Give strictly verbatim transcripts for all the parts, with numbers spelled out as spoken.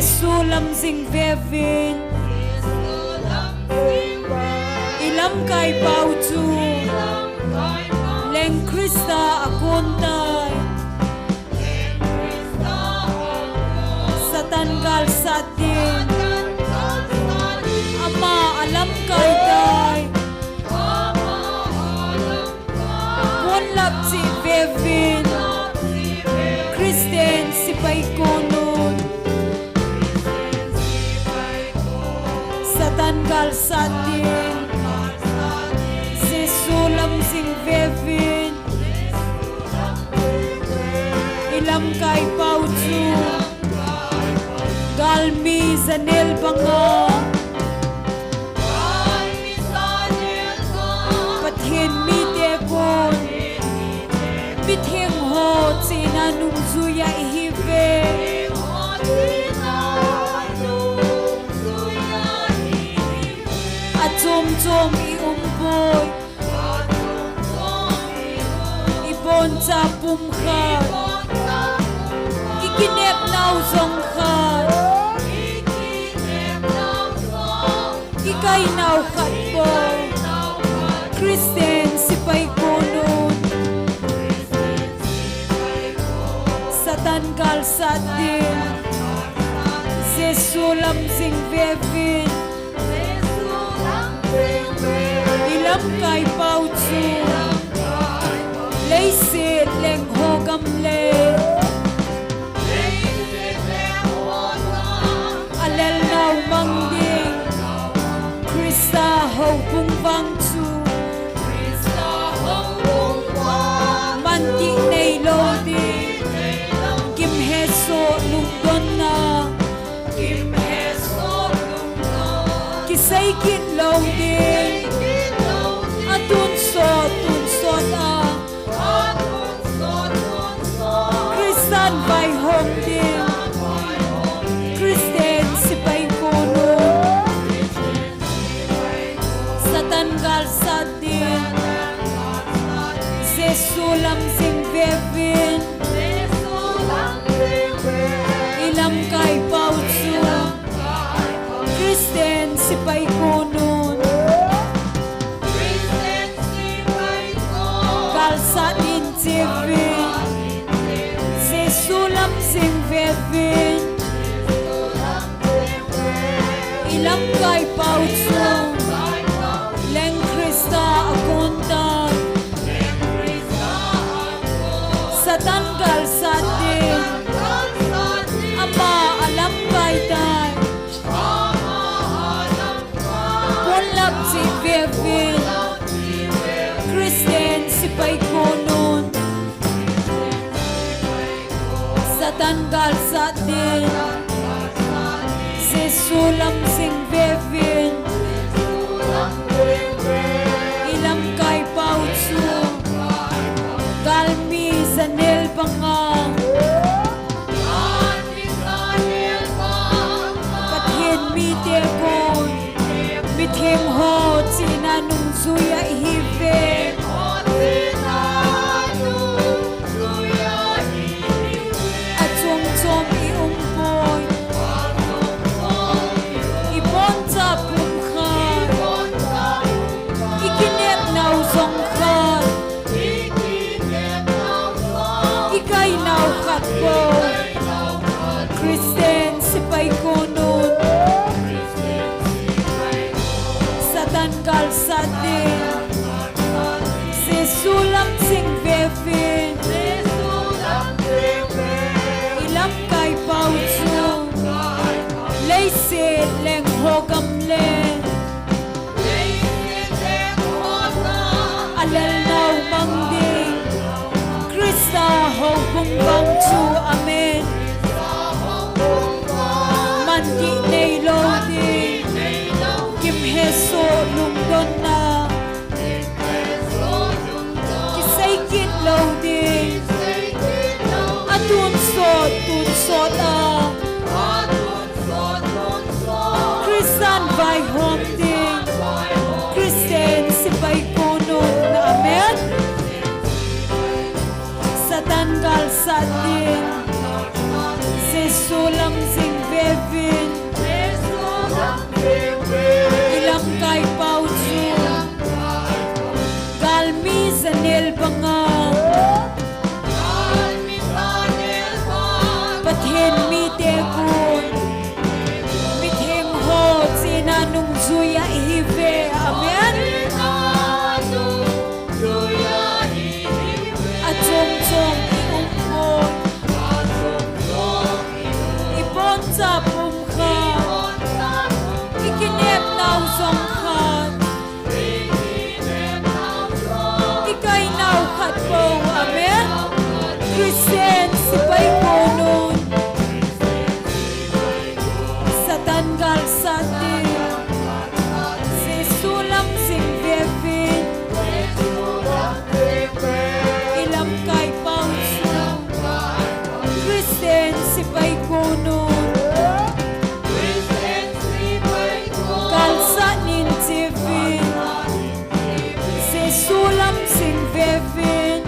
Jesu lam jing vevin, i lamkai pau chu leng Christa a kon tai. Satan galsat ding, ama a lamkai tai. Ponlap chih vevin, Christian sipai konun Satan galsat ding, Jesu lam jing vevin, i lamkai pau chu galmi janel banga Pathen mite kon mitheng ho chena nungjuia ihi ve. Achom chom i um poi. I boncha pum khat, i kinep nau jong khat, i kai nau khat bou. Christian sipai konun Satan galsat ding, Jesu lam jing vevin, i lamkai pau chu leiset leng ho gam le a lel nau mang ding, Christa houbung vang chu man kit nei lou ding, gim hesoh lungdonna kisei kit lou ding, a tonsot tonsot a Christan vaihom ding, Christian sipai konun Satan galsat ding, Jesu lam jing vevin, i lamkai pau chu Christian sipai konun galsat in chevin, Jesu lam jing vevin, i lamkai pau chu leng Christa a kon tai. Satan galsat ding, ama a lamkai tai. Ponlap chih vevin, Christian sipai konun Satan galsat ding, Jesu lam jing vevin, i lamkai pau chu galmi janel banga Pathen mite kon mitheng ho chena nungjuia ihi ve. Achom chom i um poi. I boncha pum khat, i kinep nau jong khat, i kai nau khat bou. Christian sipai konun Satan galsat ding, Jesu lam jing vevin, i lamkai pau chu leiset leng ho gam le a lel nau mang ding, Christa houbung vang chu, amen. Man kit nei lou ding, gim hesoh lungdonna kisei kit lou ding, a tonsot tonsot a Christan vaihom ding, Christian sipai konun, amen. Satan galsat ding, Jesu lam jing Vin, ilamkai pau chu galmi janel banga Pathen mite kon mitheng ho chena nungjui a ihiuve. Amen. Achom chom i um poi. I boncha pum khat, i kinepnau jong khat, i kainau khat bou. Amen. Christian sepai konun Satan galsat ding, Jesu lam jing vevin, i lamkai pau chu Christian sepai konun galsat nin chevin, Jesu lam jing vevin,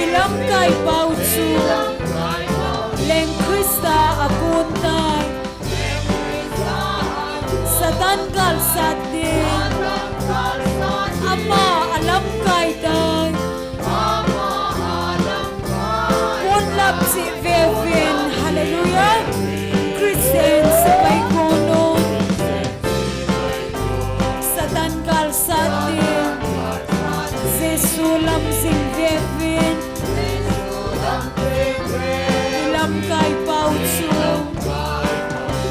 i lamkai pau chu leng Christa a kon tai. Satan galsat ding, ama a lamkai tai. Kon lap cheh vevin. Hallelujah. Christian sepai konun Satan galsat ding, Jesu lam jing vevin, i lamkai pau chu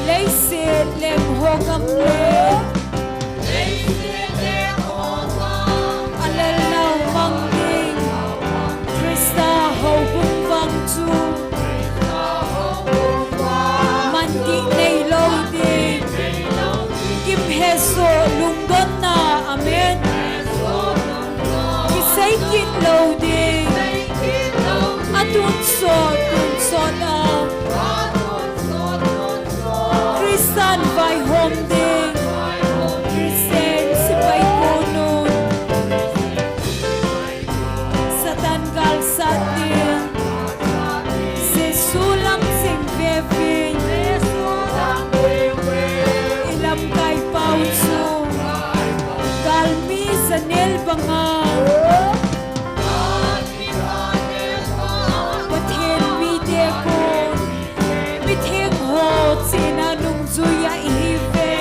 leiset leng ho gam le a lelnau mang ding, Christa houbung vang chu man dih neilou ding, gim hesoh lungdonna. Amen. Kisei kit lou ding, atonsot tonsot a Christan vaihom ding, Christian sepai konun Satan galsat ding, Jesu lam jing vevin, i lamkai pau chu galmi janel banga Pathen mite kon mitheng ho chena nungjui a ihiuve.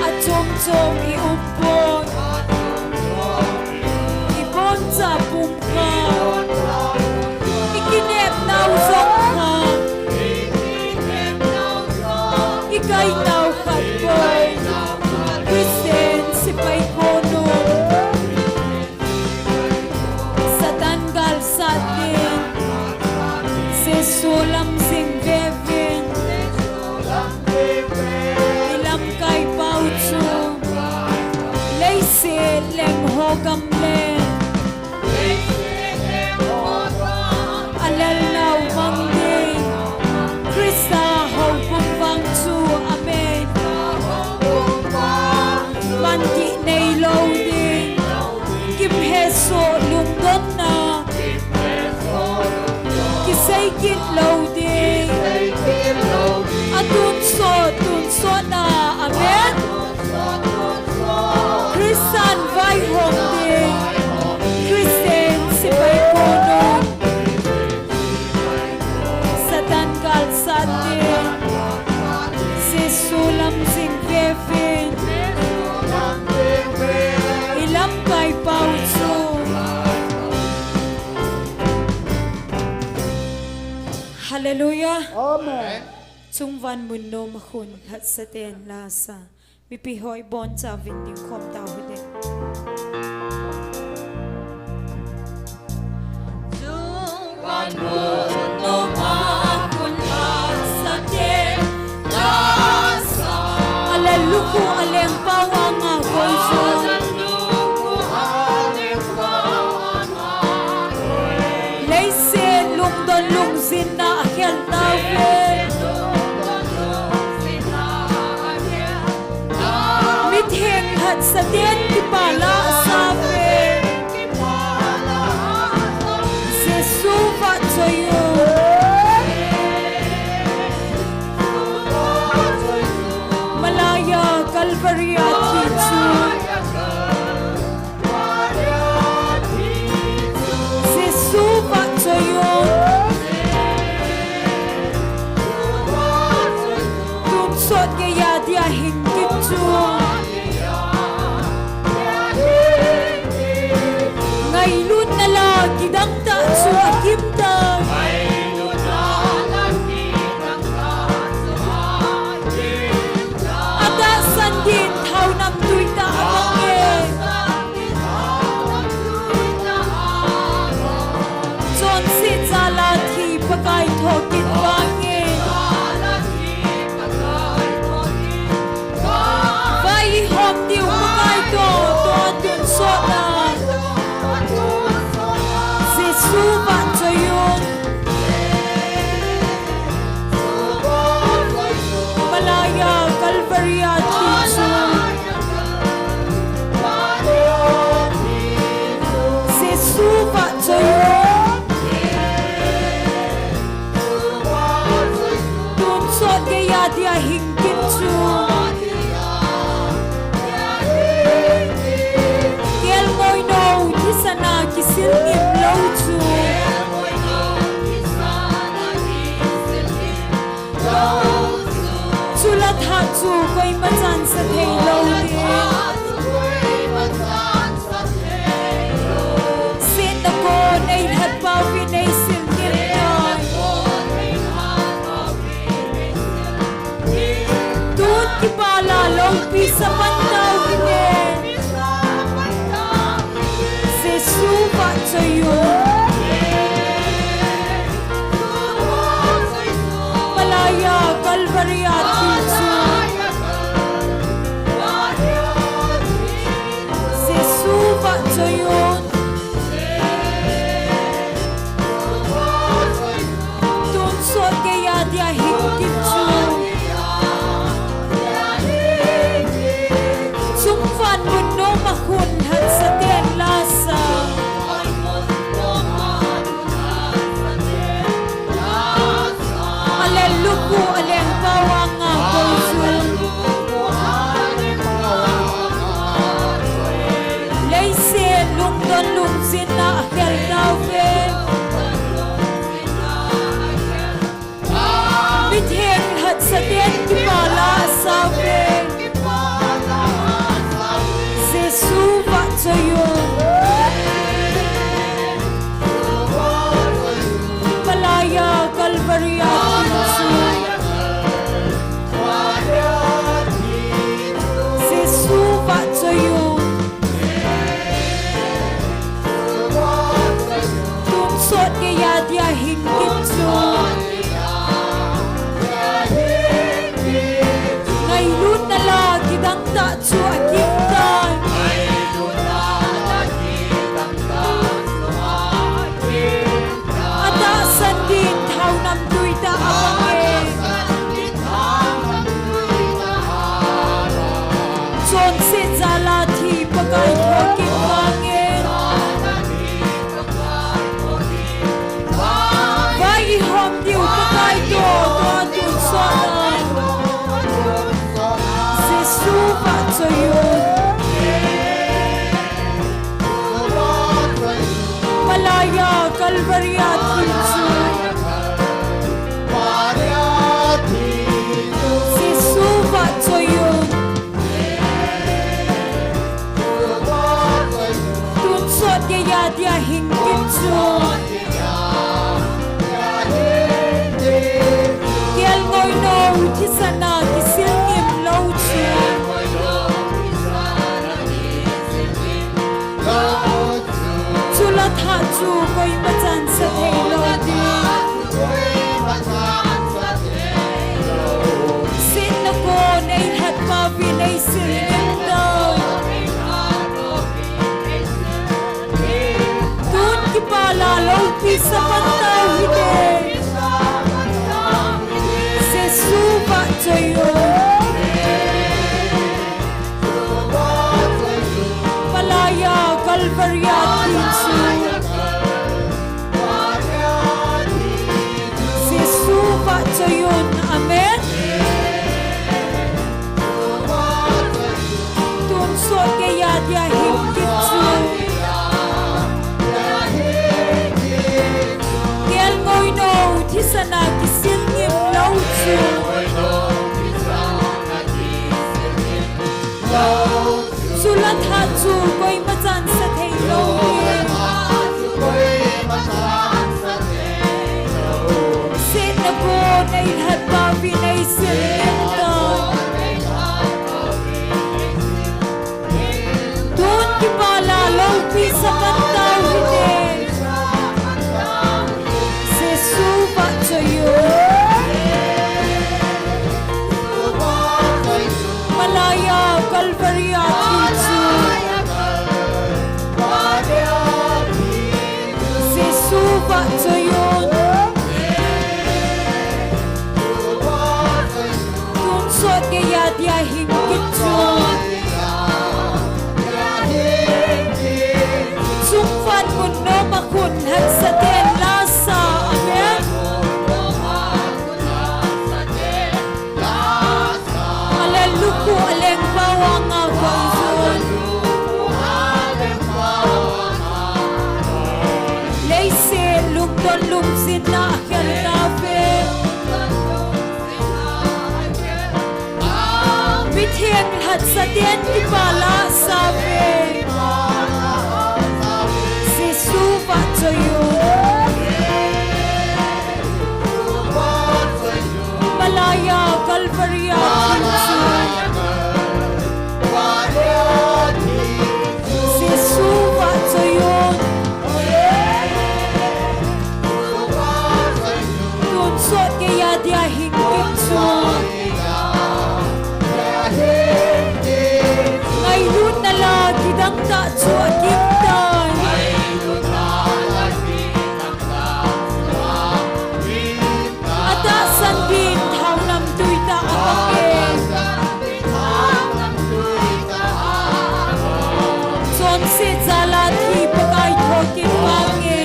Achom chom i um poi. I boncha pum khat, i kinepnau jong khat, i kainau khat bou. Christian sepai konun Satan galsat ding, Jesu lam jing vevin, i lamkai pau chu leiset leng ho gam le a lelnau mang ding, Christa houbung vang chu. Amen. Man dih neilou ding, gim hesoh lungdonna, kisei kit lou ding, atonsot tonsot a. Amen. Christan vaihom ding, Christian sepai konun Satan galsat ding, Jesu lam jing vevin, i lamkai pau chu. Hallelujah. Amen. Chungvan mun nom a khun lhatsa ten lasa. Mipi ho i boncha uvin ding khom tau hite. Chungvan mun nom a khun lhatsa ten lasa. Alel lukhu aleng pau anga koi chu. Leiset lungdon lungjinna a khel tauve. Mitheng lhatsa ten kipa la a sa uve. Chu koima chansah thei lou ding. Setna kon eilhat pau vin eisil ngim tai. Tun kipah la loupi sa pan tau hite. Jesu vahchoi un. Palai a Calvary a thi chu. Jesu vahchoi un. Tonsot geiya dia hing kit chu. Chungvan mun nom a khun hatsah ten la sa. Alen lukhuh, alen pau a ngah koi chu. Leiset lungdon lungzinna a khel nau ve. Mitheng hatsah ten kipah la sa ve. Jesu vahchoi un. Palai a Calvary a thi chu. Jesu vahchoi un. Tonsot geiya dia hing kit chu. Ngailutna la kidang tah chu agim tai. Atahsan din thao namtui tah abang e. Chonset jal a thi Pakai thokim vang e. Vai ihom diu Pakai toh, toh tonsot a. Jesu vahchoi un. Palai a Calvary a thi chu. Jesu vahchoi un. Tonsot geiya dia hing kit chu. Kelngoi nou thisan a kisil ngim lou chu. Chula thah chu koima chansah thei lou ding. Setna kon eilhat pau vin eisil ngim tai. Tun kipah la loupi sa pan tau hite. Jesu vahchoi un. Palai a Calvary a thi chu. Jesu vahchoi un. Amen. Tonsot geiya dia hing kit chu. Kelngoi nou thisan a kisil ngim lou chu. Chula thah chu koima chansah thei lou ding. Setna kon eilhat pau vin eisil ngim tai. Tun kipah la loupi sa pan tau hite. Jesu vahchoi un. Palai a Calvary a thi chu. Jesu vahchoi un. Tonsot geiya dia hing kit chu. Chungvan mun nom a khun hatsah ten la sa. Amen. Alen lukhuh, alen pau a ngah koi chu. Leiset lungdon Satan kipah la save. Jesu vahchoi un. Malaya Calvary a thi chu. Jesu vahchoi un. Tonsot geiya dia hing kit chu. Ngailutna la kidang tah chu akin tai. Atahsan din thao namtui tah abang e. Chonset jal a thi Pakai thokit bang e.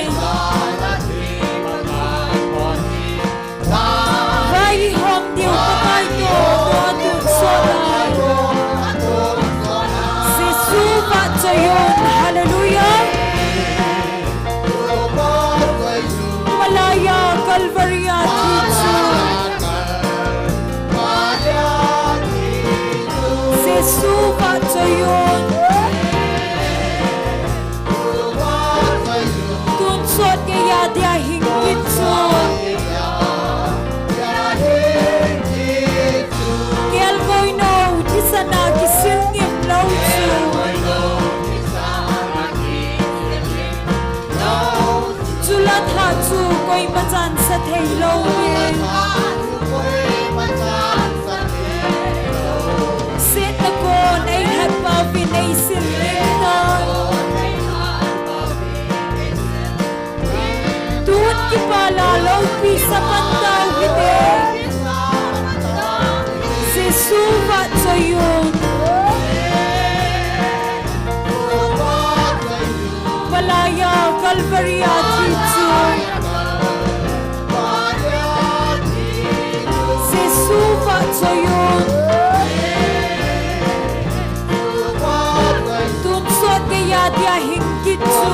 Vai hom diu Pakai toh, toh a tonsot lai. Jesu vahchoi un. Hallelujah. Malaya Calvary a thi chu. Jesu vahchoi un. Tonsot geiya dia hing kit chu. Kelngoi nou, thisan a kisil ngim lou chu. Chule tha chu koima chan sa thei lou ding. Setna kon ei lhep pau vin ei sil ding tai. Tun kipah la loupi sa pan tau hite. Jesu vahchoi un. Malaya Calvary a thi chu. Jesu vahchoi un. Tonsot geiya dia hing kit chu.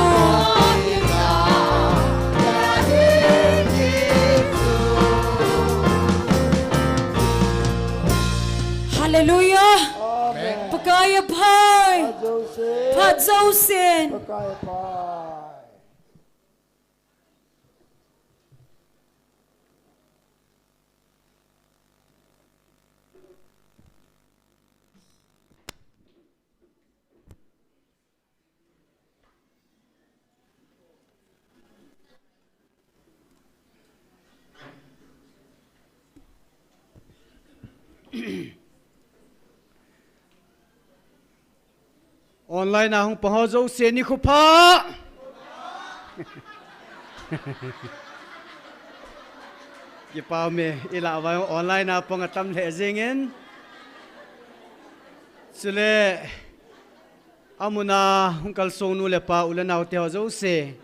Hallelujah. Amen. Pakai aphai. Phat jousen. Phat jousen. Pakai aphai. Online a hung pang ho jouse nikho pha. Kipa ume, ilah uva online a pang atam lheh jengin. Chule, amun a hung kalsong nu le pa, u le nao te ho jouse,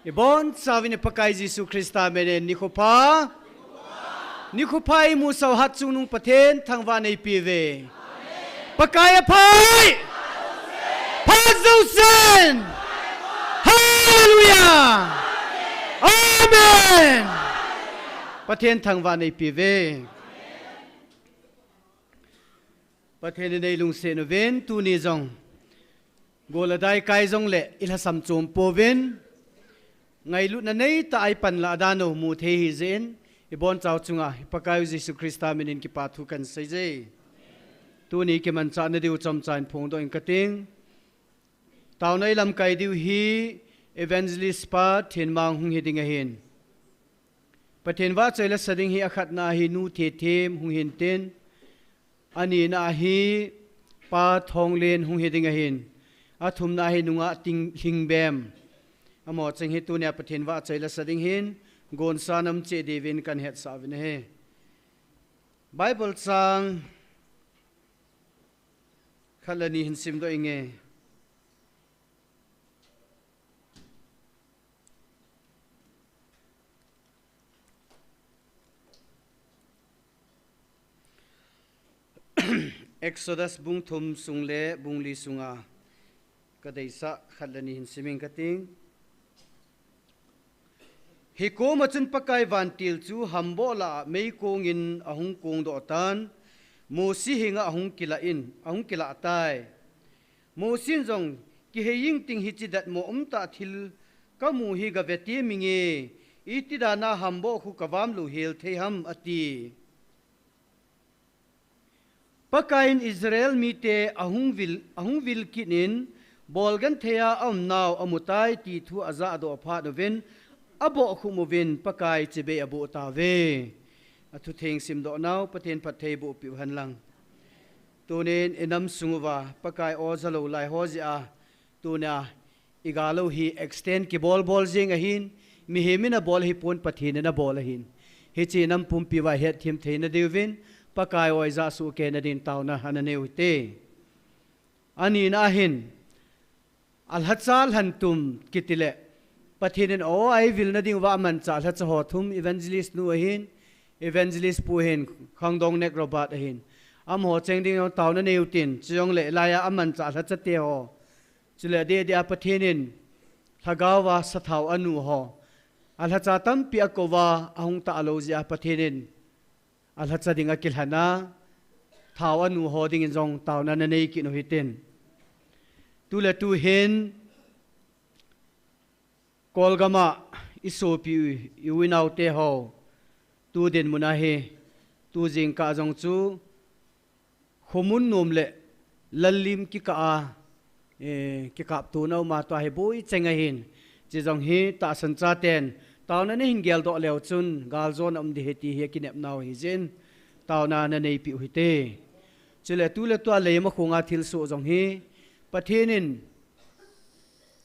ibonchauvin i Pakai Jesu Christa minin nikho pha. Nikho pha, imusah u hatchungnung Pathen thangvahna eipe uve. Pakai aphai. Phat jousen. Hallelujah. Amen. Pathen thangvahna eipe uve. Pathen in eilungset uvin, tuni jong gol le dai kai jongle ilhasam chom pouvin, ngailutna neitah a ipan lah dan u mu thei ahi jeh in, ibonchauva chunga i Pakai u Jesu Christa minin kipa thu kahin seije. Tuni kimanchah nadiu chomcha in phongdoh inge kating. Taona ilamkai diu hi Evangelist pa Thenmang hung hiding ahin. Pathen vahchoi la sa ding hi akhatna hi Nu Thethem hung hintin, anina hi Pa Thonglen hung hiding ahin, athumna hi Nungah Ting Lhingbem. Amaho cheng hi tunia Pathen vahchoi la sa ding hin, gonsa namcheh diuvin kahin hetsah uvin ahi. Bible chang khat le ni hin simdoh inge. Exodus bung thum sung le bung li sunga kadeisah khat le ni hin sim inge kating. Hikoma chun Pakai vantil chu hamboh lah a meikong in ahung kongdoh tan, Mosi henga ahung kilah in, ahung kilah tai. Mosi in jong, "Kihei jing ting hiche datmo umtah thil kamu hi gave teminge, iti dana hamboh khu kavam lou hel thei ham," ati. Pakaiyin Israel mite ahung vil, ahung vil kit in, bolgenthei a aumnau amutai ti thu ajahdoh phat uvin, abohkhup uvin, Pakai chibai aboh tauve. Athutheng simdoh nau, Pathen phatthei bohpeh u hen lang. Tunin inam sung uva, Pakai o jalou lai ho jeh a, tuna, igalou hi extend kibolbol jing ahin, mihem in abol ahipon Pathen in abol ahin. Hiche inam pumpi uva hetthem theina diuvin, Pakai o ijah sohkei nadin taona ana nei u hite. Anina ahin, alhacha lhantum kiti le, Pathen in o eivilna diuva amanchah lhacha ho thum, evangelist nu ahin, evangelist pu ahin, khangdong nek Robert ahin. Amaho cheng ding jong taona nei utin, chujongle laiya amanchah lhacha te ho. Chule adeh deh a Pathen in lhagao va sathao anu ho, alhacha tampi akou va ahung talou jeh a Pathen in alhacha ding akilhen a, thao anu ho dingin jong taona nanei kit u hitin. Tule tuhin Kolgam a isopi u, i u i nao te ho, tu dinmun a hi, tu jingkah jong chu, khomun nom le lallim kikah a, eh, kikaptona uma tua hi boi cheng ahin. Chujong hi tahsan chaten, taona nahin geldoh leu chun, galjona um ding ahi ti hi akinepnau ahi jeh in, taona naneipeh u hite. Chule tule tua leimakhonga thilsoh jong hi, Pathen in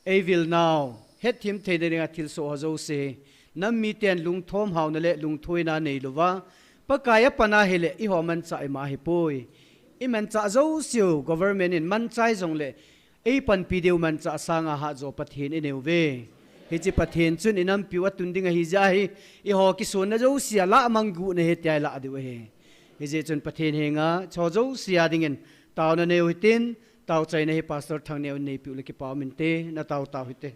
eivilnau, hetthem theina dinga thilsoh ho jouse, nam miten lungthom haona le lungthoina neilouva, Pakai apan ahile, eiho manchah ima ahipoi. Imanchah jouseu, government in manchah jongle, eipanpi diu manchah sanga hatjo Pathen inei uve. Hiche Pathen chun inampiu atun ding ahi jeh a hi, eiho kisonna jousea lahmang guhna ahi tia ilah diu ahi. Hijeh chun Pathen henga, hicho jousea dingin, taona nei u hitin, taochaina hi Pastor Thangneo in neipeh u le kipa um inte, natao tao hite.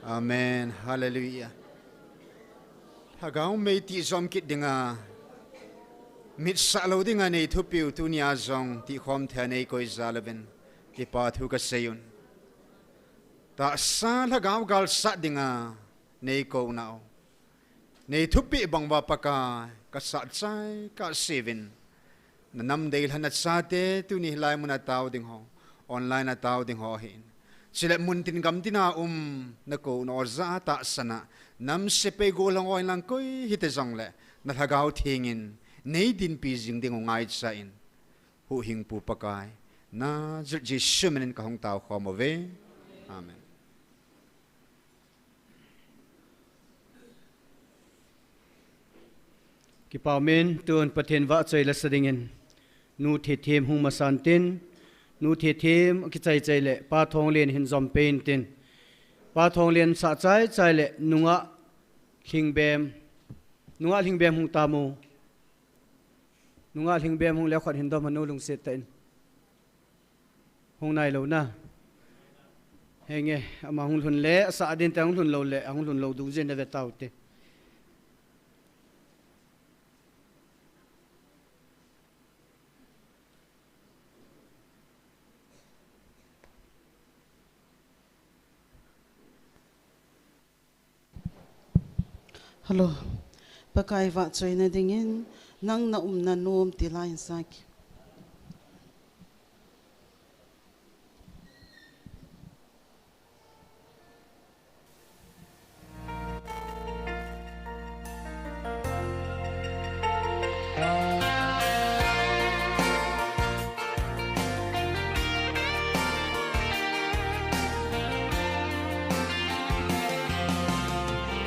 Amen. Hallelujah. Lhagao mei tijom kit dinga, mitsah lou dinga nei thupiu tunia jong tijom thei nei koi jal uvin, kipa thu kasei un. Tahsa lhagao galsat dinga nei kou nau. Nei thupi bang uva Pakai, kasah chai kasei uvin. Na nam deilhen a chate tuni hilai mun a tao ding ho, online a tao ding ho hin. Chule muntin gamtin a um na kou na oja tahsan a, nam sepai gollhang ho inlang koi hita jongle, na Lhagao Theng in nei dinpi jing ding u ngaicha in. Huhhingpu Pakai, Nazareth Jesu min in kahung tao khom uve. Amen. Kipa umin, tun Pathen vahchoi la sa dingin, Nu Thethem hung masan tin, Nu Thethem kichai chai le, Pa Thonglen hin jom pen tin. Pa Thonglen sah chai chai le, Nungah Lhingbem, Nungah Lhingbem hung tamo. Nungah Lhingbem hung le khut hin dom hanu lungset tah in. Hung nailou na. Henge, ama hung lhun le, asah din te hung lhun lou le, ahung lhun lou dungjuiyin na ve taute. Hello. Pakai vahchoina dingin, Nang na umna nom ti la in saki.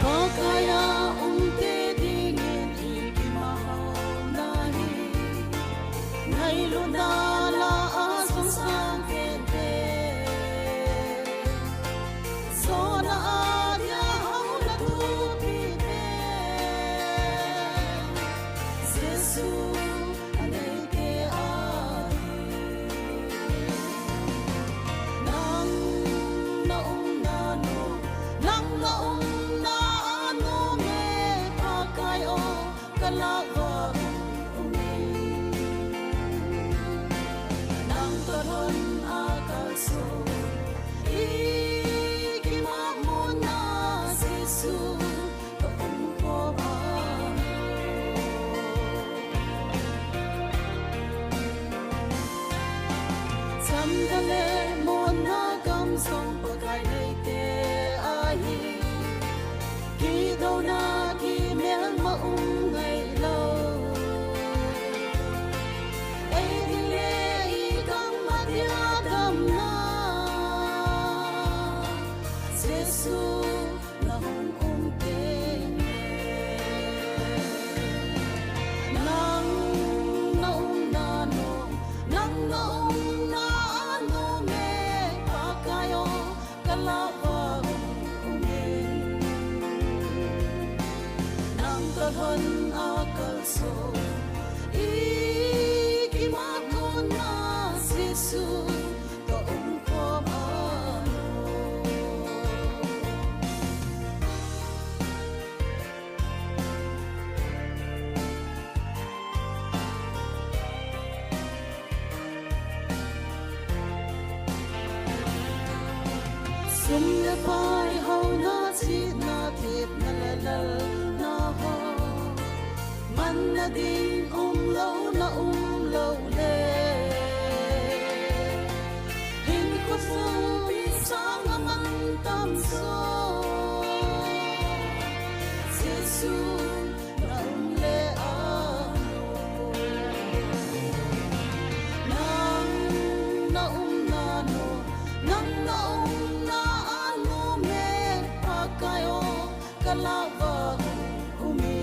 Pakai a um te dingin i kimaho nahi. Ngailutna la a song sang kente. Sona a dia hau na tu pi te. Jesu. Nang na um na nom, nang na um na nom e, Pakai o, ka lah uva um e. Nang ka lhon a kalson, i kimat mona Jesu. Chamna le monna gamsung Pakai neite ahi. Kidouna kimelma um ngailou. Ei ding le i gam a dia damna. Jesu. Na hung um teng e. Nang na um na nom, nang na um na nom e, Pakai o, ka lah uva um e. Nang ka lhon a kalson, i kimat mona Jesu. Sum le pai hauna chihna thepna le lalna ho. Manna ding umlouna umlou le. Hinkho pumpi sanga mantam jo. Jesu na um le a nom. Nang na um na nom. Nang na um na a nom e. Pakai o. Ka lah uva um e.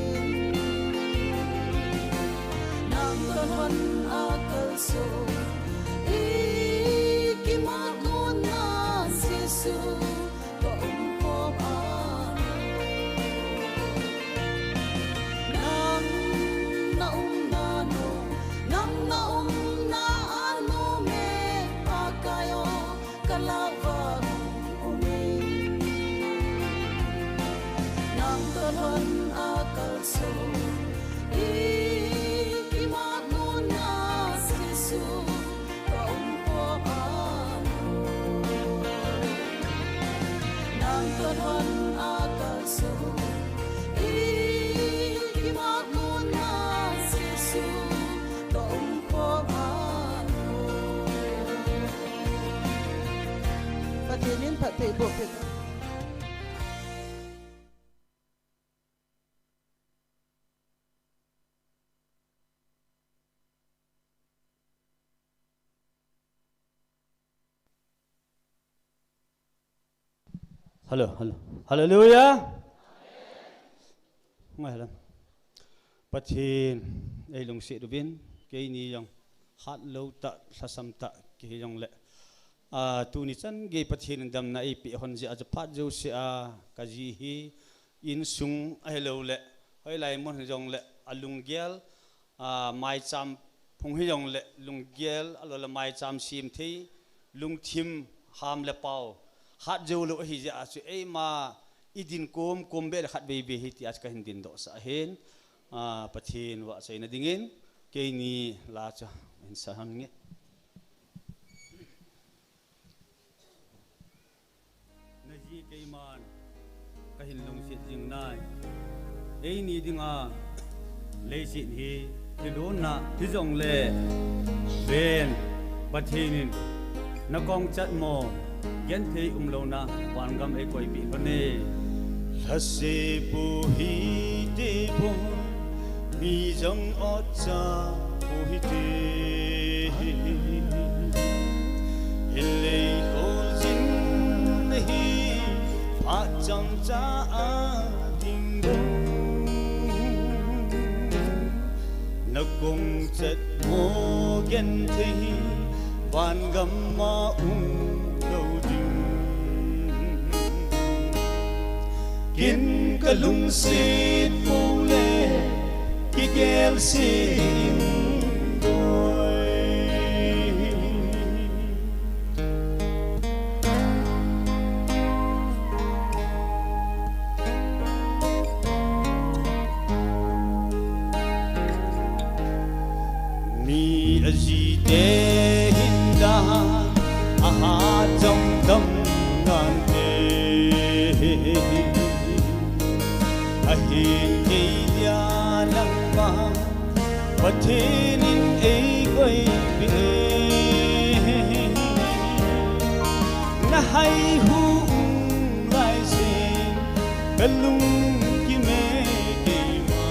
Nang ka lhon a kalson, i kimat mona Jesu, ka umkhom a. Nang na um na nom, nang na um na a nom e, Pakai o. Ka lah uva um e. Hon a kalson, i kimat muna Jesu, ka umkhom a nang. Nang toh hon a kalson, i kimat muna Jesu, ka umkhom a. Pathen in phatthei boh peh. Hello, hello. Hallelujah. Ngai lam. Pathen, ei lungset uvin, keini jong, hatlou tah, lhasam tah, kei jong le. A, tuni chan gei Pathen in damna eipeh hon jeh a, chaphat jouse a, kaji hi, insung ahilou le, hoilai mun jong le, alunggel, a, maicham phung hi jong le, lunggel, ahilou le maicham sem thei, lungthim ham le pao, hat jou lou ahi jeh a chu, eima i din kom, kom beh le khat vei vei hi tia chu kahin din doh sah ahin, a, Pathen vahchoina dingin, keini la chu, hin sa hon nge. Naji keiman kahin lungset jing nai. Eini dinga leiset hi thilhunna hijong le ven Pathen in na kong chat mo genthei umlouna vangam eikoipeh lhon e. Lhase pu hite pon, mi jong otcha pu hite. Hilei kholjin hi phat chomcha a ding bou. Na kong chat mo genthei vangam a umlou ding. Kin kalungset pou le kigel seh in boi. Mi ajite hin dan ahat jong tam nante. Ahin kei dia nangma Pathen in eikoipeh e. Na haihu um laijin kalungkim e keima.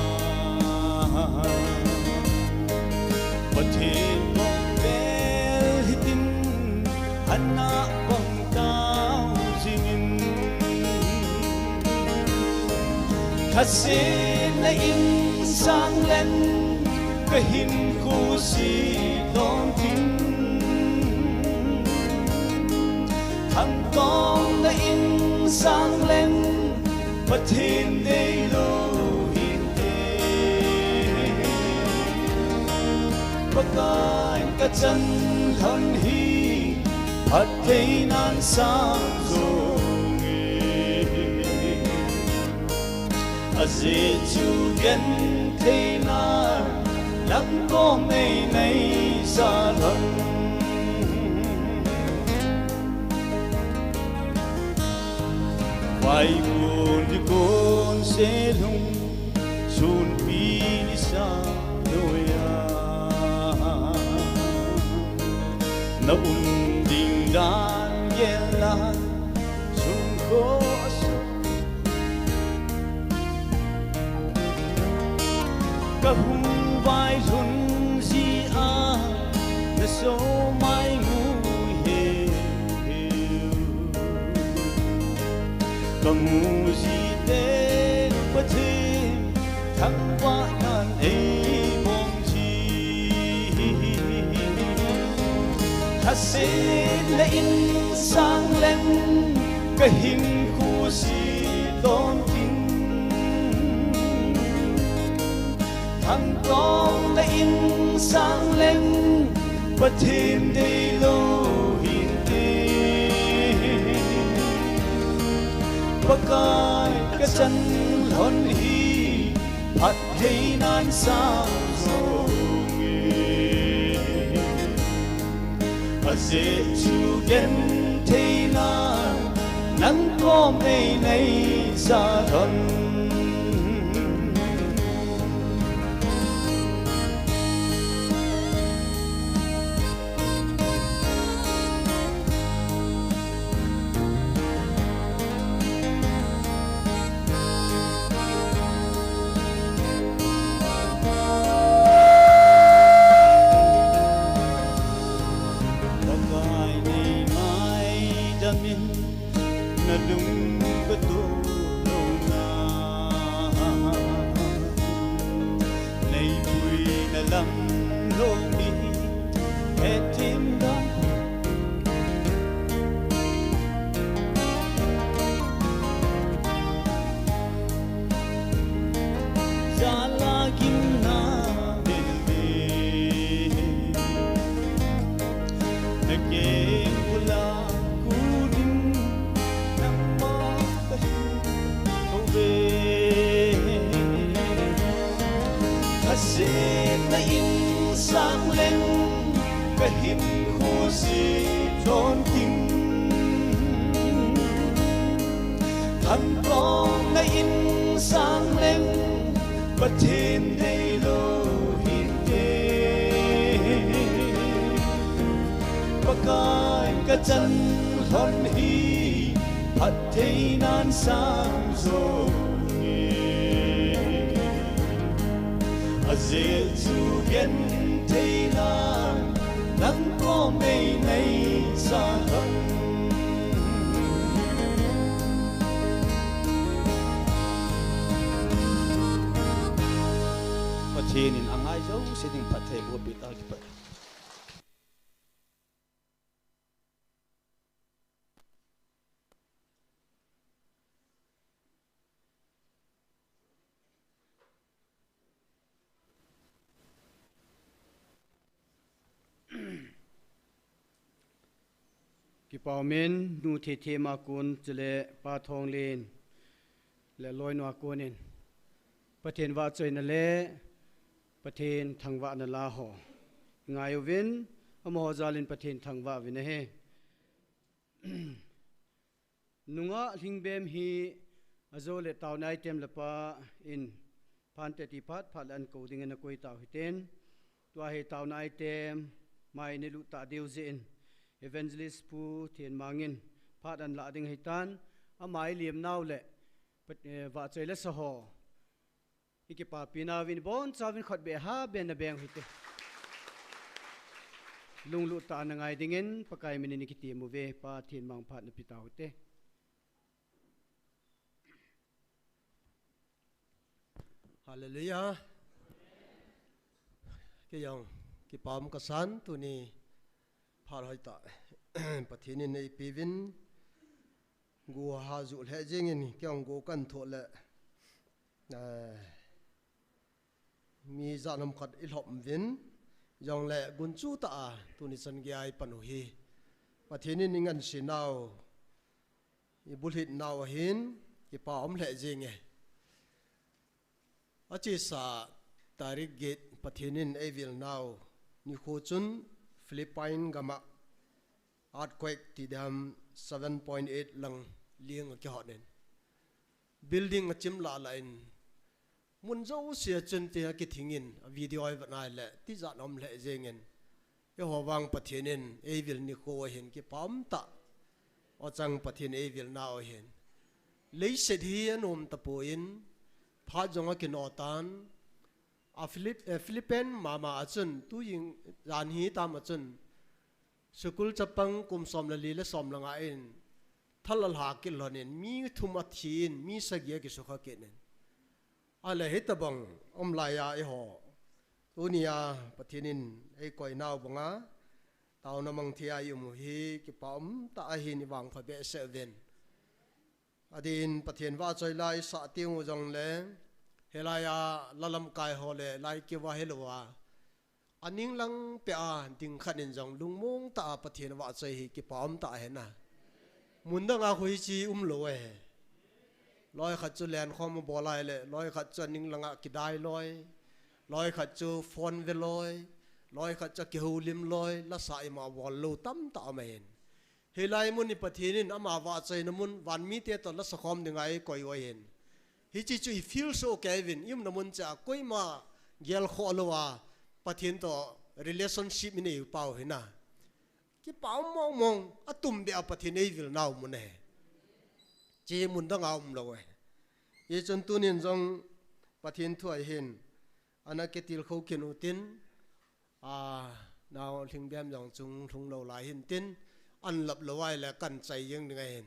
Pathen bol bel hitin, hana bang tao jingin. Lhasetna in sang leng kahinkho se lhon tin. Khangtongna in sang leng Pathen deilou hinte. Pakai kachan lhon hi phattheinan sang jonge. Ajeh chu gentheina lam kom ei nei sa lhon. Vaipun dikon selhung sunpi nisa noiya. Na um ding dan gel a sungkho a sung. Kahung vailhun jia, na somai mu he. Kamu jite Pathen thangvahnan eibong ji. Lhasetna in sang leng kahinkho se lhon tin. Khangtongna in sang leng Pathen deilou hinte. Pakai Kachan lhon hi phattheinan sang jonge. Ajeh chu gentheinan nang kom ei neisa lhon. Pakai nei ngaidam in, nalung katoh louna. Nei puina lam lou hi, hetthem dan. Jala gimna lele. Na keng ula kuding nangma kahin kove. Hasetna in sang leng kahin khusi thon ting. Thangtong na in sang leng Pathen deilou hinte. Pakai kachan lhon hi phattheinan sang jonge. Ajeh chu gentheinan nang kom ei neisa lhon. Pathen in angai jouse ding phattheiboh peh tah kipa. Kipa umin, nu Thethema kon chule Pa Thonglen le loinu a konin Pathen vahchoina le Pathen thangvahna la ho ngai uvin, amaho jalin Pathen thangvah uvin ahi. Nungah lhingbem hi ajo le taona item le pa in phante ti phat phat le an kou dingin akoi tau hiten. Tua hi taona item mai ni lut ta diu jeh in Evangelist Pu Thenmang in phat an la ding hitan, amai liam nau le pat-, eh, vahchoi le sa ho. I kipapi nauvin bonchauvin khut beh ha beh na beng hite. Lunglut tah a na ngai dingin Pakai minin i kitem uve, Pa Thenmang phat na pe tau hite. Hallelujah. Kei jong kipa um kasan tuni phat hoitah Pathen in eipeuvin. Go ha ju lheh jengin, kei jong go kan thoh le, eh, mi jat ham khat i lhom uvin, jongle gunchu tah a tuni chan geiya i pan u hi Pathen in i ngansei nau, i bulhit nau ahin, kipa um lheh jenge. Achesa tarik get Pathen in eivil nau nikho chun Philippine gam a earthquake ti dam seven point eight lang ling akihot in, building achim lah lah in, mun jouse a chun tin akithing in, a video i vet nai le tijat um lheh jengin. Eiho vang Pathen in eivil nikho ahin kipa um tah. Ochang Pathen eivil nau ahin. Leiset hi anom tapon, phat jong akino tan. A Philip-, eh, Philippine mama a chun, tu jing jan hitam a chun, school chapang kum som le li le som le nga in, thal alha kilhon in, mi thum athi in, mi sagi akisukha kit in. Ale hitabang um laiya eiho tunia Pathen in eikoi nau banga taona mang thei a i um u hi kipa um tah ahin, i vangpha behseh uvin. Adin Pathen vahchoi la i sah teng u jongle, hilaiya la lamkai ho le lai kiva hilou a, aning lang peh a ding khat in jong lungmong tah a Pathen vahchoi hi kipa um tah ahi na. Mun dang a khu hiche umlou ahi. Loi khat chu lenkhom abol ahile, loi khat chu aning langa kidai loi, loi khat chu phone ve loi, loi khat chu akihoulim loi, lasa ima bol lou tamtah um ahin. Hilai mun hi Pathen in ama vahchoina mun, van mite toh lasa khom dinga eikoi u ahin. Hiche chu i feel so kei uvin, i umna mun cheh a koima gelkhoh louva Pathen toh relationship i nei u pau hi na. Kipa um mong mong, atumbeh a Pathen eivil nau mun ahi. Hiche mun danga umlou ahi. Hichun tunin jong Pathen thu ahin, ana kitilkhou kit utin, a, nao lhingbem jong chung lhung lou lai hin tin, an lap lou ahile kan chai jeng ding ahin.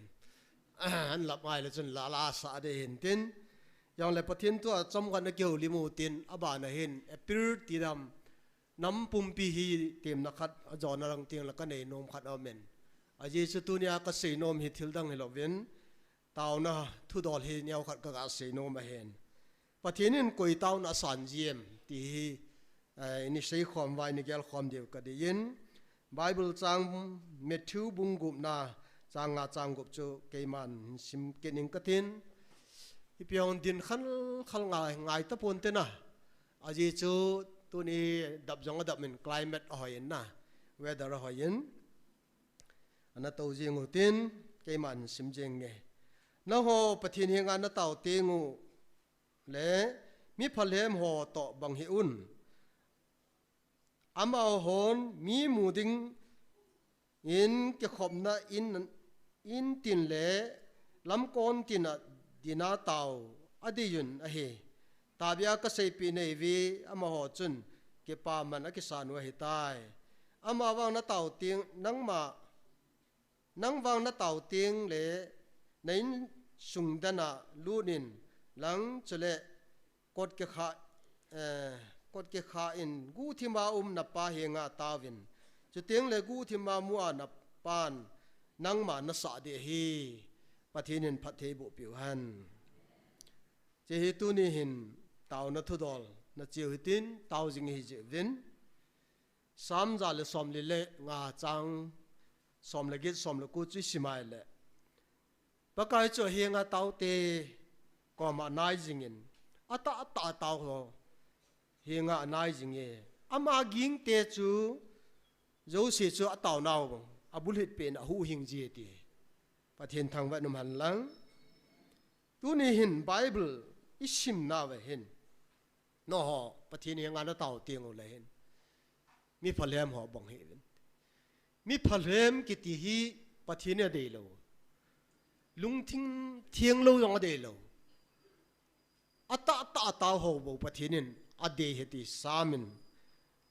An lap ahile chun la la sah ding ahin tin. Jongle Pathen thu a chomkhat na kihoulim utin, abana hin April tidam, nam pumpi hi temna khat, ajona lang tengle kanei nom khat aumin. Ajeh chu tunia kasei nom hi thil dang hilouvin, taona thudol hi neokhat kaga sei nom ahin. Pathen in koi taona asan jiem ti hi, eh, ini seikhom uva ini gelkhom diu kadei in. Bible chang Matthew bung gupna chang nga chang gup chu keiman sim kit ing katin. Ipi hong din khal khal ngai, ngai tapon tena. Ajeh chu tuni dap jong adap in climate ahoi in na, weather ahoi in. Ana tou jeng utin, keiman sim jeng nge. Nangho Pathen henga natao tengule, mi phalhem ho toh bang hih un. Amahon mi mu dingin kikhopna in, in tin le lamkon tin a dinga tao adeiyun ahi. Tahbeh a kaseipeh nahiuve, amaho chun kipaman akisan u ahitai. Amavang natao teng, nangma, nang vang natao tengle, na insung dana lut in lang, chule kot kikha, eh, kot kikha in guhthima um napa henga taovin. Chutengle guhthima mu a napan nangma nasah ding ahi. Pathen in phatthei boh peh u hen. Hiche hi tuni hin taona thudol nache u hitin, tao jing hijeh uvin. Sam ja le somli le nga chang som le get, som le ko chu isim ahile, Pakai chu ahenga taote koma anai jingin, atah atah a tao ho henga anai jinge. Ama gingte chu jouse chu ataonau abulhit pen a huhhing ji e ti. Pathen thangvah in um hen lang. Tuni hin Bible isimnauva hin, nangho Pathen henga natao tengule hin, mi phalhem ho bang hih uvin. Mi phalhem kiti hi Pathen in adeilou. Lungthim thenglou jong adeilou. Atah tah a tao ho bou Pathen in adei ahi ti Sam in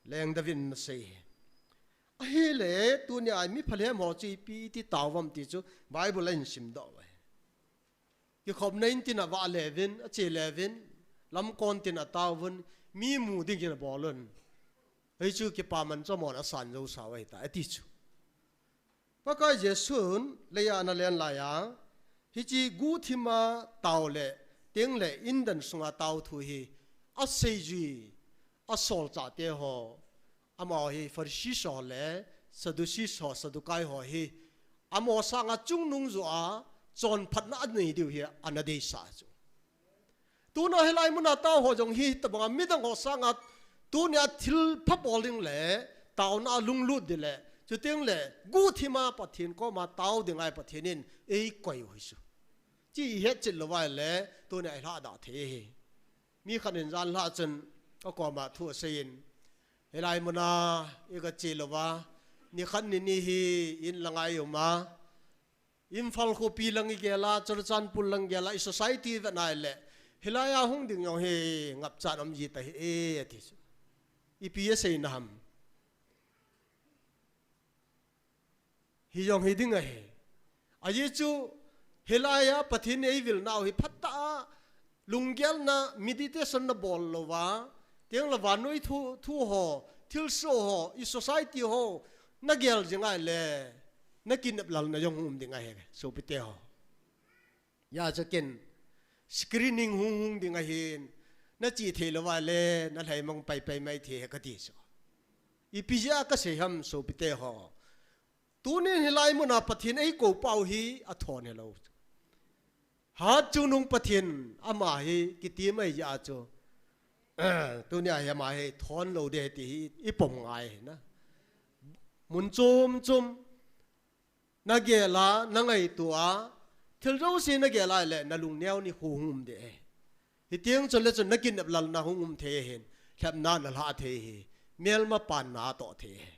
lengdoh in anasei ahi. Ahile, tunia mi phalhem ho chu ipi iti tao uvam ti chu Bible a ahin simdoh uve. Kikhopna in tin a vahle uvin, ache le uvin, lamkon tin a tao uvin, mi mu dingin abol un. Hichu kipaman chu amahon asan jousau ahitai, ati chu. Pakai Jesun leiya ana len laiya, hiche guhthima tao le, tengle indan sunga tao thu hi, aseijui, asolchahte ho, amaho hi Pharisee ho le, Sadducee ho, Sadducee ho hi, amaho sanga chungnung joh a, chonphatna anei diu hi, ana deisah chu. Tuna hilai muna tao ho jong hitobanga midang ho sanga tunia thilpha bol ding le, taona a lunglut ding le, chutengle guhthima Pathen koma tao dinga Pathen in eikoi u hichu. Hiche ihet chet lou uva ahile, tunia ilhadah thei ahi. Mi khat in janhi chun akoma thu aseiyin, hilai muna iga che louva, nikhat nini hi in langa iuma, Imphal khopi lang igela, Churachandpur lang gela, i society vet nahile, hilaiya hung ding jong hi ngapchat um ji tahih e, ati chu. Ipi asei naham? Hijong hiding ahi. Ajeh chu, hilaiya Pathen in eivil nau hi phatah a, lunggelna meditation nabol louva, tengle vannoi thu, thu ho, thilsoh ho, i society ho, nagel jing ahile, nakinep lalna jong hung um ding ahi, sopite ho. Hijeh chun screening hung hung ding ahin, nache thei louva ahile, nalhaimang paipai mai thei ahi kati chu. Ipi jeh a kasei ham sopite ho? Tunin hilai muna Pathen eikou pau hi athon hilou. Hatchungnung Pathen ama hi kitim ahi jeh a chu, tunia hi ama hi thon lou ding ti hi i pom ngai hi na. Mun chom chom na gel a, na ngaito a, thil jouse na gel a le na lungneo ni hung um ding ahi. Hiti chun le chun na kinep lal na hung um thei ahin, lhepna na lha thei ahi, melma panna toh thei ahi.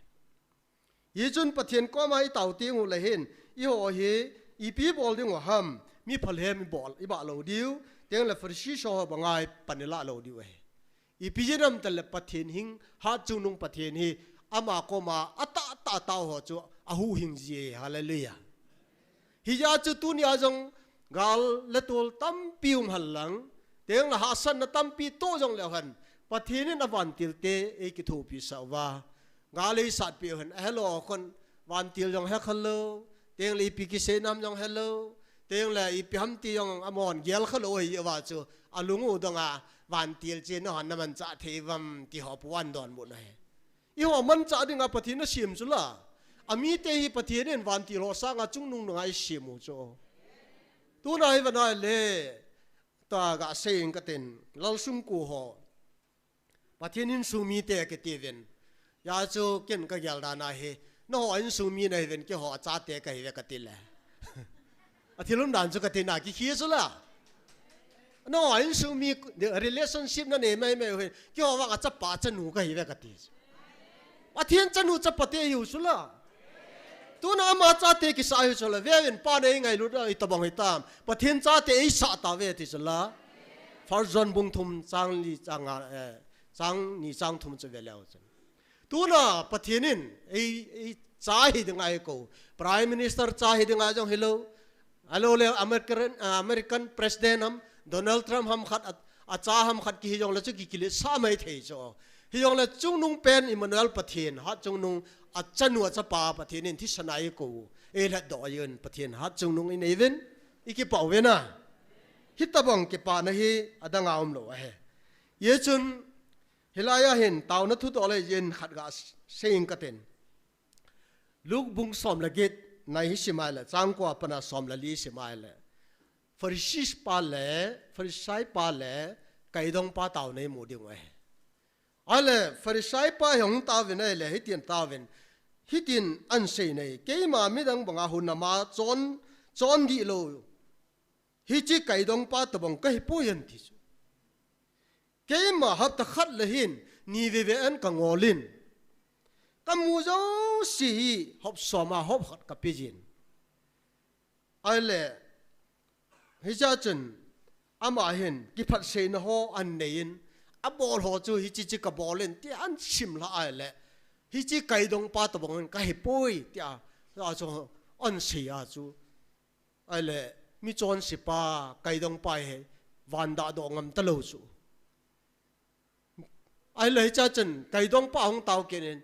Hichun Pathen koma i tao teng u le hin, eiho hi ipi bol ding u ham, mi phalhem i bol, i bah lou diu, teng le Pharisee ho banga i pan i lah lou diu ahi. Ipi jeh ham tile Pathen hing, hatchungnung Pathen hi, ama koma atah tah tao ho chu ahuhhing ji ahi. Hallelujah. Hijeh a chu tunia jong gal le tol tampi um hen lang, teng le hahsatna tampi toh jong leu hen, Pathen in avantil te ei kithopi sah uva, gal ei satpeh u hen, ahelou khun vantil jong he kha lou, teng le ipi kisei nam jong helou, teng le ipi ham ti jong amahon gel kha lou ahi uva chu, alung u dong a, vantil chu nahon na manchah thei uvam ti ho pu an donbut na ahi. Eiho manchah dinga Pathen in asem chu la. Amite hi Pathen in vantil ho sanga chungnung nunga eisem u chu. Tuna hi vana le, ta ga sei ing katin, Lalsungku ho. Pathen insung mite kiti uvin. Hijeh chun ken ka gel dan ahi. Nangho insung mi nahi uvin, keiho achate kahi uve kati le. Athil um dan chu kati na kikhi chu la. Nangho insung mi relationship nanei mai mai uvin. Keiho vang achapa achanu kahi uve kati. Pathen chanu chapa te hiu chu la. Tuna ama chate kisa hiu chu la. Veuvin pa nei ngailut a itobang hitam. Pathen chate eisah tauve ti chu la. First John bung thum chang li chang nga, eh, chang ni chang thum chu ve leu chun. Tuna Pathen in ei, ei cha hi dinga eikou. Prime Minister cha hi dinga jong hilou. Ahilou le American, ah, American President ham, Donald Trump ham khat, a, acha ham khat kihi jong le chu kikile sa mai thei chu. Hijong le chungnung pen Emmanuel Pathen, hatchungnung achanu achapa Pathen in thisan a eikou. Eilhatdoh a eiin Pathen hatchungnung inei uvin, ikipah uvin a. Hitobang kipana hi adang a umlou ahi. Hichun hilai a hin taona thudoh le jin khat ga s-, sei ing katin. Luke bung som le get na hi sim a le, chang ko a pat a som le li sim a le. Pharisee pa le, Pharisee pa le, kaidong pa taona imu ding u ahi. Ahile, Pharisee pa hi ahung taovin ahile, hitin taovin. Hitin ahin sei nai, keima midang banga hunam a chon, chon dih lou. Hiche kaidong pa tobang kahi poi ahin ti chu. Keima hapta khat le hin, ni veve an kangol in. Kamu jouse hi hop som a hop khat kape jin. Ahile, hichea chun, ama hin, kiphatseina ho ahin nei in, abol ho chu hiche chu kabol in, tia ahin sim lha ahile, hiche kaidong pa tobang in kahi poi, tia, achu, ahin sei a chu. Ahile, michonse pa, kaidong pa hi, van dahdoh ngam talou chu. Ahile hichea chun, kaidong pa ahung tao kit in,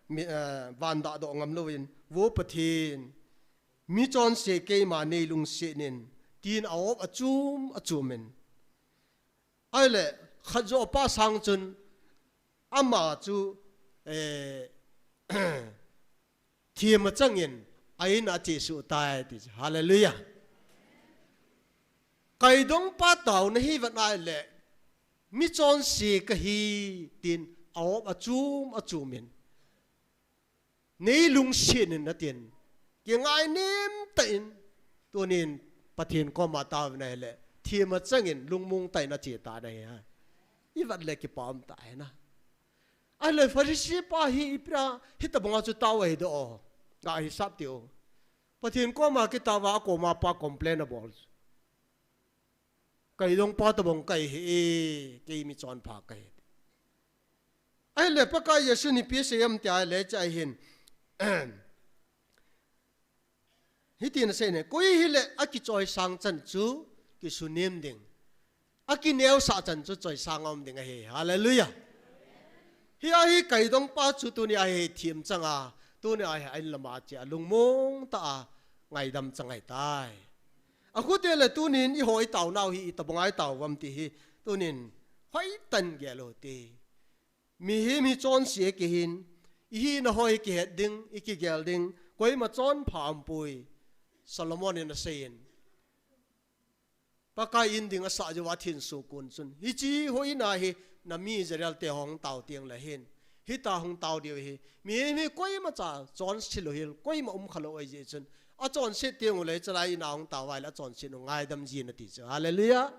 mi, eh, van dahdoh ngam louvin, Vo Pathen, michonse keima nei lungset in, tin a-op achum achum in. Ahile, khat joh pa sang chun, ama chu, eh, thim achang in, a-in a ache suh tai ti chu. Hallelujah. Kaidong pa taona hi vet ahile, michonse kahi, tin a-op achum achum in. Nei lungset in atin. Kingainem tah in. Tunin Pathen koma taovin ahile, thim achang in lungmong tah in ache tan ahi. I vet le kipah um tah ahi na. Ahile Pharisee pa hi ipi a, hitobang a chu tao ahi doh o. Ga hisap teo. Pathen koma kitao a, akoma pa complain abol. Kaidong pa tobang kahi e, kei michonpha kahi. Ahile Pakai Jesun ipi asei em tia le chai hin. Hitin asei ne, koi hile akichoisang chan chu kisunem ding. Akineosah chan chu choisang a um ding ahi. Hallelujah. Hia hi kaidong pa chu tunia hi thim chang a, tunia hi a-in lama ache a lungmong tah a ngaidam chang ahitai. Akhu te le tunin eiho itaonau hi itobang a itao uvam ti hi, tunin hoitah in gel u hite. Mihem hi chonse kihin, ihina ho hi kihet ding, ikigel ding, koima chonpha aumpoi. Solomon in asei in. Pakai in ding asah jou a thin sukun chun, hiche houin a hi nami Israel te hung tao teng le hin, hita hung tao diu hi, mi, mi koima cha chonset lou hel, koima um khalou ahi jeh chun, achonset teng u le chalai in a hung tao vai le achonset u ngaidam jin ati chu. Hallelujah.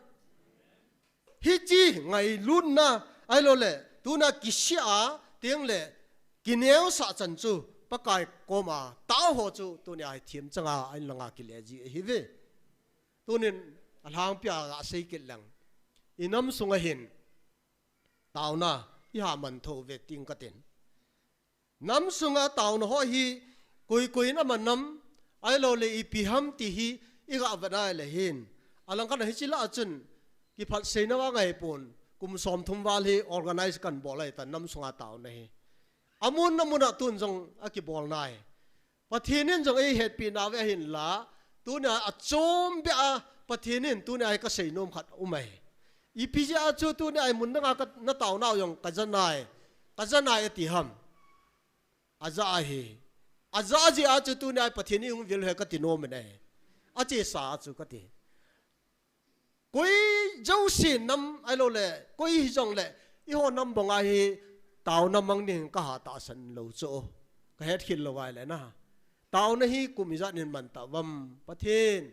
Hiche ngailutna, ahilou le, tuna kisih a teng le, kineosah chan chu, Pakai koma tao ho chu, tunia hi thim changa, ahin langa kile ji ahi ve. Tunin, alhangpia gasei kit leng. I nam sunga hin, taona, i ha man tho ve ting katin. Nam sunga taona ho hi, koi koi in ama nam, ahilou le ipi ham ti hi, i ga vet nai le hin. Alang khat a hiche lah a chun, kiphat seina va ngai pon, kum som thum val hi organize kan bol ahi ta nam sunga taona hi. Amun amun a tun jong akibol nai. Pathen in jong eihetpi nau ve ahin la, tunia achom beh a, Pathen in tunia hi kasei nom khat um ahi. Ipi jeh a chu tunia hi mun dang a ka, na taonau jong kaja nai, kaja nai ati ham. Aja ahi. Aja jeh a chu tunia hi Pathen in hung vil he kati nom in ahi. Achesa a chu kati. Koi jouse nam ahilou le, koi hijong le, eiho nam banga hi taona mang ding kaha tahsan lou chu. Kahet khel lou vai le na. Taona hi kum ijat nin man ta vam, Pathen.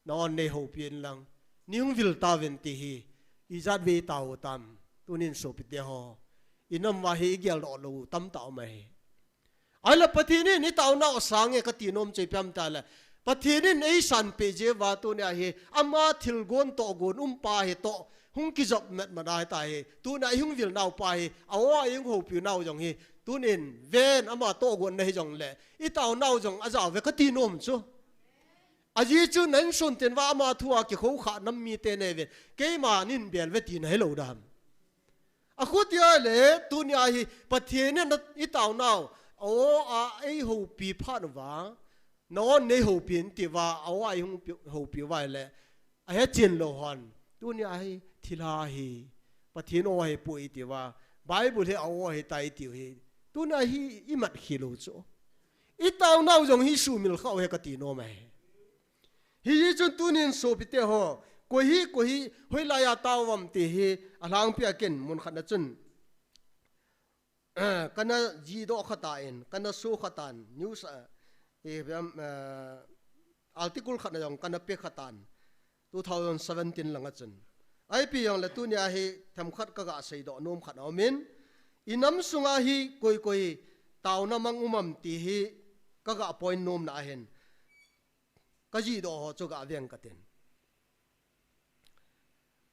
Na-on nei houpi in lang. Nei hung vil tauvin ti hi. Ijat vei tao u tam. Tunin sopite ho. I nam uva hi igel doh lou tam tah um ahi. Ahile Pathen in i taonau asang e kati nom chu ipi ham itile, Pathen in eisanpeh jeh uva tunia hi, ama thilgon tohgon um pa hi toh, hung kijop matmat ahi ta hi, tunia i hung vil nau pa hi, a-o a i hung houpi nau jong hi, tunin ven ama tohgon na hijong le, i taonau jong ajao ve kati nom chu. Ajeh chu na insung ten uva ama thu a kikhoukhah nam mite nei ve, keima nin bel ve tina hilou dam. Akhuti ahile, tunia hi Pathen in i taonau, a-o a ei houpi phat uva, na-on nei houpi in ti uva, a-o a ei hung pi-, houpi uva ahile, ahechen lou hon. Tunia hi thilha hi, Pathen o ahipoi ti uva, Bible hi a-o ahitai tiu hi. Tunia hi i mat khel u chu. I taonau jong hi sumil khah u ahi kati nom ahi. Hijeh chun tunin sopite ho, koi hi, koi hi, hoilai a tao uvam ti hi, alhangpia ken mun khat na chun, kana jihdoh kha tan, kana so kha tan, news a, eh, um, eh, article khat na jong kana pe kha tan, two thousand seventeen lang a chun. Ipi jong le tunia hi themkhat kaga seidoh nom khat aum in, i nam sunga hi koi koi taona mang um am ti hi kaga point nomna ahin. Kajihdoh ho chu ga veng katin.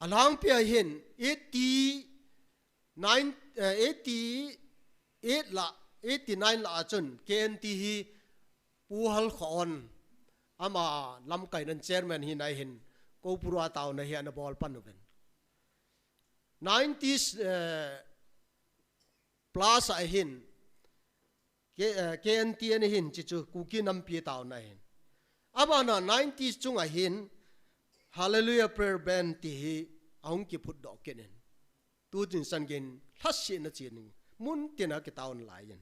Alhangpia hin eighty nine, eh, eighty eight lah, eighty nine lah a chun K N T hi Pu Halkhawn ama lamkai nan chairman hina hin Koupur a taona hi ana bol pan uvin. Nineties, eh, plus a hin, K-, eh, K N T N hin, chuchu Kuki nampi taona hin. Abana nineties chunga hin, Hallelujah Prayer Band ti hi ahung kiphutdoh kit in. Tutin san geiyin, lhasetna chen in, mun tina kitaona lai in.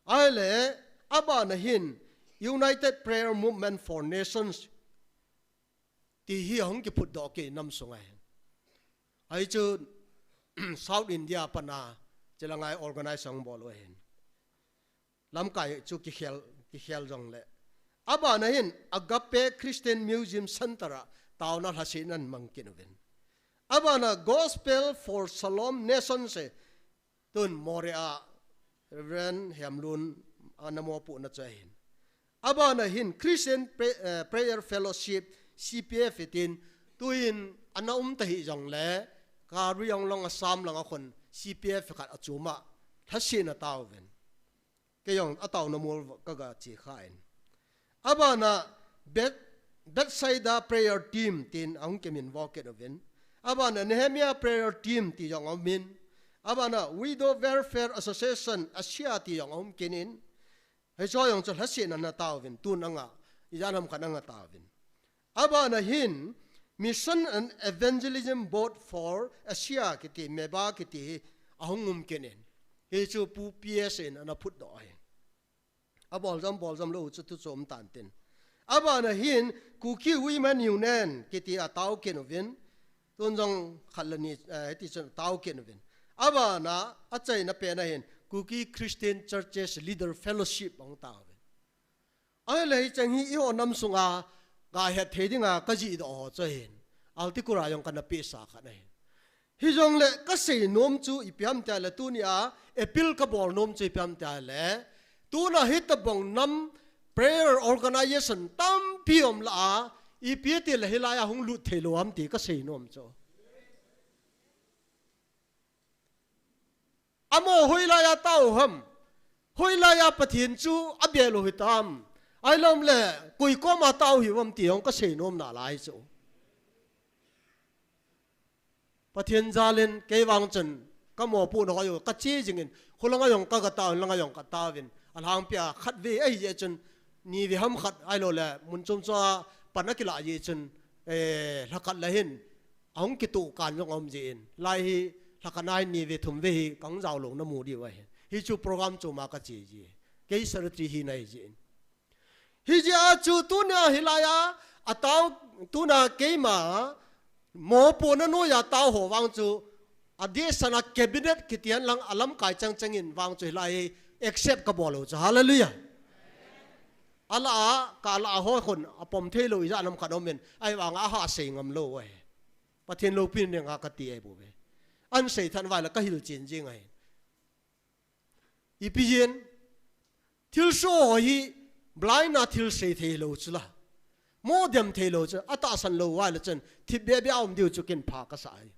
Ahile, abana hin, United Prayer Movement for Nations, ti hi ahung kiphutdoh kit nam sunga hin. Ahi chu South India pana, chilanga organize ahung bol u ahin. Lamkai chu kikhel, kikhel jongle. Abana hin Agape Christian Museum Center a taona lhasetna amang kit uvin. Abana Gospel for Shalom Nations e, tun Moreh a Reverend Hemlun ana mopohna chu ahin. Abana hin Christian Pra-, eh, Prayer Fellowship, C P F itin, tuin ana um tahih jongle, Karbi Anglong Assam langa khun C P F khat achom a, lhasetna tauvin. Kei jong ataona mol kaga che khan. Abana Beth-, Bethsaida Prayer Team tin ahung kiminvo kit uvin. Abana Nehemiah Prayer Team ti jong aumin. Abana Widow Welfare Association Asia ti jong aum kit in. Hicho jong chu lhasetna ana tauvin, tun anga, ijat ham khat anga tauvin. Abana hin Mission and Evangelism Board for Asia kiti, MEBA kiti hi ahung um kit in. Hichu Pu P S in ana phutdoh ahi. Abol jom, bol jom lou chu tu chom tan tin. Abana hin Kuki Women Union kiti a tao kit uvin, tun jong khat le ni, eh, hiti chun tao kit uvin. Abana achaina pen a hin Kuki Christian Churches Leader Fellowship ahung tao uvin. Ahile hicheng hi eiho nam sunga kahet thei dinga kajih doh ho chu ahin, article a jong kana pehsa khat ahin. Hijongle kasei nom chu ipi ham tile, tunia appeal kabol nom chu ipi ham tile, tuna hitobang nam prayer organization tampi um lah a, ipi tile hilai a hung lut thei lou ham ti kasei nom chu. Amaho hoilai a tao ham? Hoilai a Pathen chu abel u hitam? Ahilou le, koi koma tao hiu ham ti jong kasei nom nalai chu. Pathen jalin kei vang chun kamopohna ho jong kache jingin, kholanga jong kaga tao, langa jong katao vin. Alhangpia khatvei ahi jeh chun, nivei ham khat ahilou le, mun chom chom a pan akilah jeh chun, eh, lhakhat le hin ahung kitoh kan jong aum jeh in, lai hi lhakhat a hin nivei thumvei hi kahung jao louna mu diu ahi. Hichu program chom a kache ji. Kei secretary hina ahi jeh in. Hijeh a chu tunia hilai a, atao, tuna keima mopohna noiya tao ho vang chu, adehset a cabinet kiti hen lang alamkai chang chang in vang chu hilai hi accept kabol u chu. Hallelujah. Alah a, kalah a ho khun apom thei lou ijat ham khat aumin, ahivanga ahah sei ngam lou u ahi. Pathen loupina dinga kati ahi bouve. Ahin sei tah uva le kahil chen jing ahi. Ipi jeh in, thilsoh ho hi blind a thil sei thei lou chu la, mo dem thei lou chu, atahsan lou uva le chun thipbeh beh a um diu chu ken pha kasa ahi.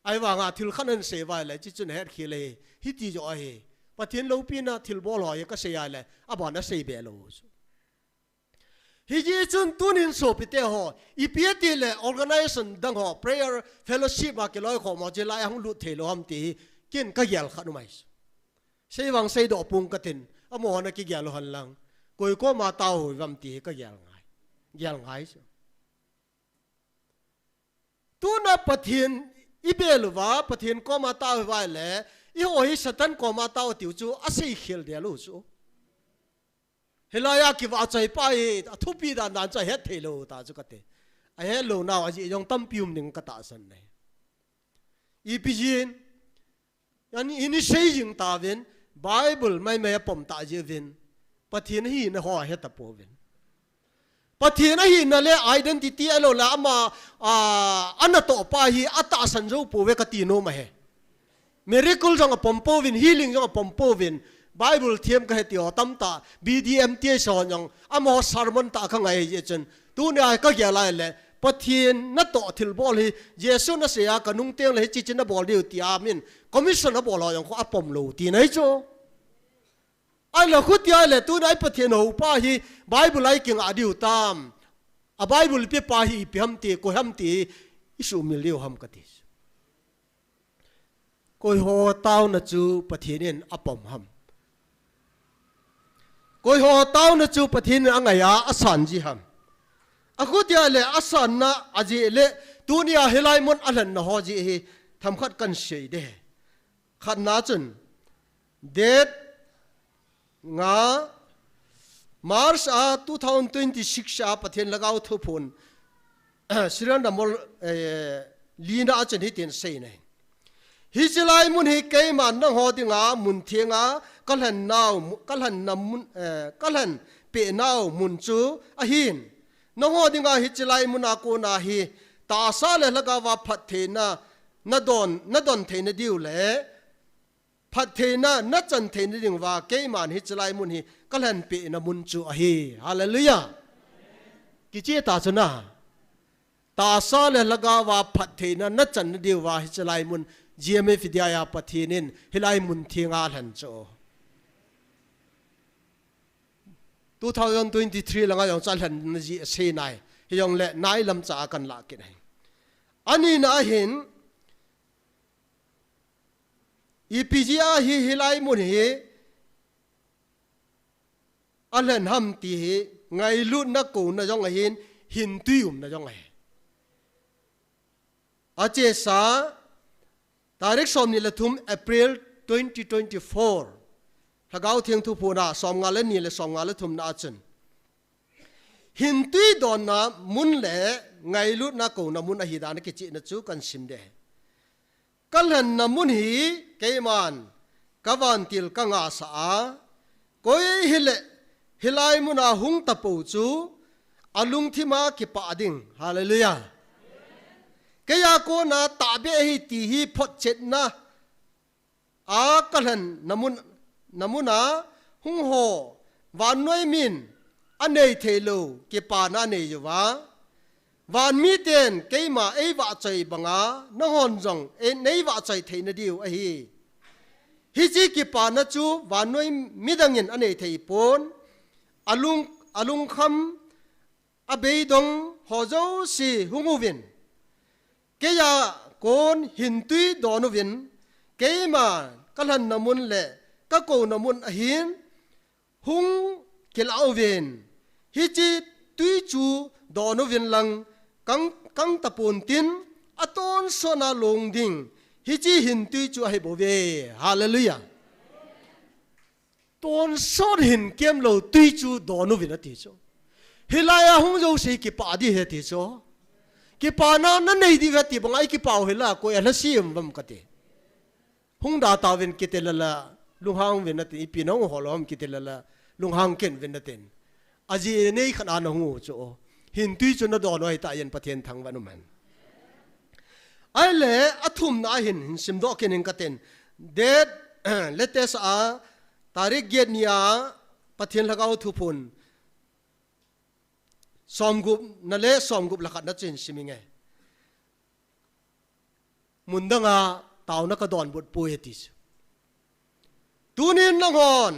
Ahivanga thil khat ahin sei uva le, hiche chun ahet khel e, hiti joh ahi. Pathen loupina thilbol ho hi kasei a le, abana sei be lou chu. Hijeh chun tunin sopite ho, ipi tile organization dang ho, prayer fellowship a kiloikhom ho, hilai a hung lut thei lou ham ti hi, ken kagel khat um ahi. Sei vang seidoh pong katin, amaho na kigel u hen lang, koi koma tao hiu ham ti hi kagel ngai. Gel ngai chu. Tuna Pathen ibel uva, Pathen koma tao hiuva le, eiho hi Satan koma tao tiu chu asei khel del u chu. Hilai a kivahchoi pa hi athupi dan dan chu ahet thei lou ta chu kati. Ahet lou nau ajeh jong tampi um ding katahsan ahi. Ipi jeh in, Ani, ini sei jing tauvin, Bible maimai apom tah jeh uvin, Pathen ahina ho ahe tapouvin. Pathen ahina le identity ahilou le ama, a, anatoh pa hi atahsan jou pouve kati nom ahi. Miracle jong apom pouvin, healing jong apom pouvin, Bible them kahe ti ho tamtah, B D M T H ho jong, amaho sermon tah kangai jeh chun, tunia kagel a le, Pathen natoh thilbol hi, Jesun asei a kanung teng le hiche hiche nabol diu ti amin, commission abol ho jong khu apom lou tina ahi chu. Ahile khutia le tunia i Pathen houpa hi Bible a ikingah diu tam? A Bible pepa hi ipi ham ti, koi ham ti, isuhmil diu ham kati. Koi ho taona chu Pathen in apom ham? Koi ho taona chu Pathen in angai a, asan ji ham? Akhutia le asanna ajeh le tunia hilai mun alhenna ho jeh hi themkhat kahin sei de. Khatna chun, date nga March a two thousand twenty-six a Pathen Lhagao Thuphon, serial number, eh, lina a chun hitin asei ahi. Hiche lai mun hi keiman nangho dinga mun thenga kalhen nau, kalhenna mun, eh, kalhen peh nau mun chu ahin. Nangho dinga hiche lai muna kona hi tahsa le lhagaova phattheina nadon, nadon theina diu le phattheina nachan theina diuva keiman hiche lai mun hi kalhen pehna mun chu ahi. Hallelujah. Kicheh ta chu na. Tahsa le lhagaova phattheina nachanna diuva hiche lai mun G M F India a Pathen in hilai mun thenga alhen chu. Two thousand twenty-three langa jong chu alhenna jeh asei nai. Hijongle nailam cha a kahin lah kit ahi. Anina ahin, ipi jeh a hi hilai mun hi alhen ham ti hi ngailutna kouna jong ahin, hintui umna jong ahi. Achesa, tarik somni le thum April twenty twenty-four, Lhagao Theng Thuphon a somnga le ni le somnga le thumna a chun, Hintui donna mun le ngailutna kona mun ahi dan a kichihna chu kan sim de. Ka lhenna mun hi keiman ka vantil ka ngahsah a, koi hile hilai muna hung tapo chu a lungthima kipah ding. Hallelujah. Keiya kona tahbeh ahi ti hi photchetna a ka lhenna mun, na muna hung ho vannoi min anei theilou kipana anei uva, vanmiten keima eivahchoi banga nanghon jong e, neivahchoi theina diu ahi. Hiche kipana chu vannoi midangin anei thei pon, alung, alungkham, abeidong ho jouse hung uvin, keiya kon hintui don uvin, keima ka lhenna mun le ka kona mun ahin, hung kilah uvin, hiche tui chu don uvin lang kang, kang tapon tin, atonsotna long ding hiche hintui chu ahi bouve. Hallelujah. Tonsot hin kemlou tui chu don uvin ati chu. Hilai a hung jouse kipah ding ahi ati chu. Kipana nanei diu ahi ti banga ikipau hila koi alhasi um vam kati. Hung da tauvin kiti lala lunghang uvin atin, ipi nahung hol ham kiti lala lunghang kei uvin atin. Ajeh nei khat a nahung u chu. Hintui chu nadon u ahitah jeh in Pathen thangvah in umhen. Ahile athumna ahin, hin simdoh kit ning katin. Date, latest a, tarik get ni a, Pathen Lhagao thuphon somgupna le somgup le khatna chu hin sim inge. Mun danga taona ka donbut poi ati chu. Tunin nanghon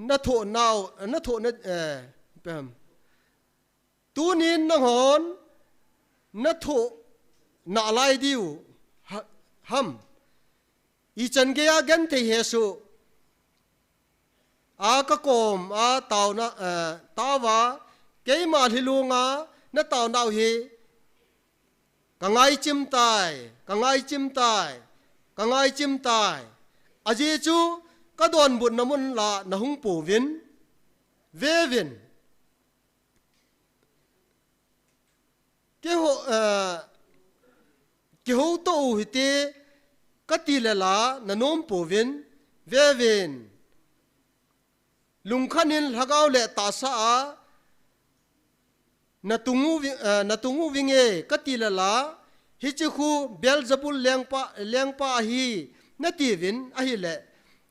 nathoh nau, nathoh na, eh, pem. Tunin nanghon nathoh nalai diu ha-, ham. Ichan geiya genthei hesoh a ka koma taona, eh, taova, keima lhilunga nataonau hi ka ngaichim tai, ka ngaichim tai, ka ngaichim tai. Ajeh chu ka donbutna mun la nahung pouvin, vevin. Kihou, eh, kihouto u hite kati lala nanom pouvin, vevin. Lungkhat in lhagao le tahsa a natung uvi-, eh, natung uvinge kati lala, hiche khu Beelzebul lengpa, lengpa ahi natiuvin ahile,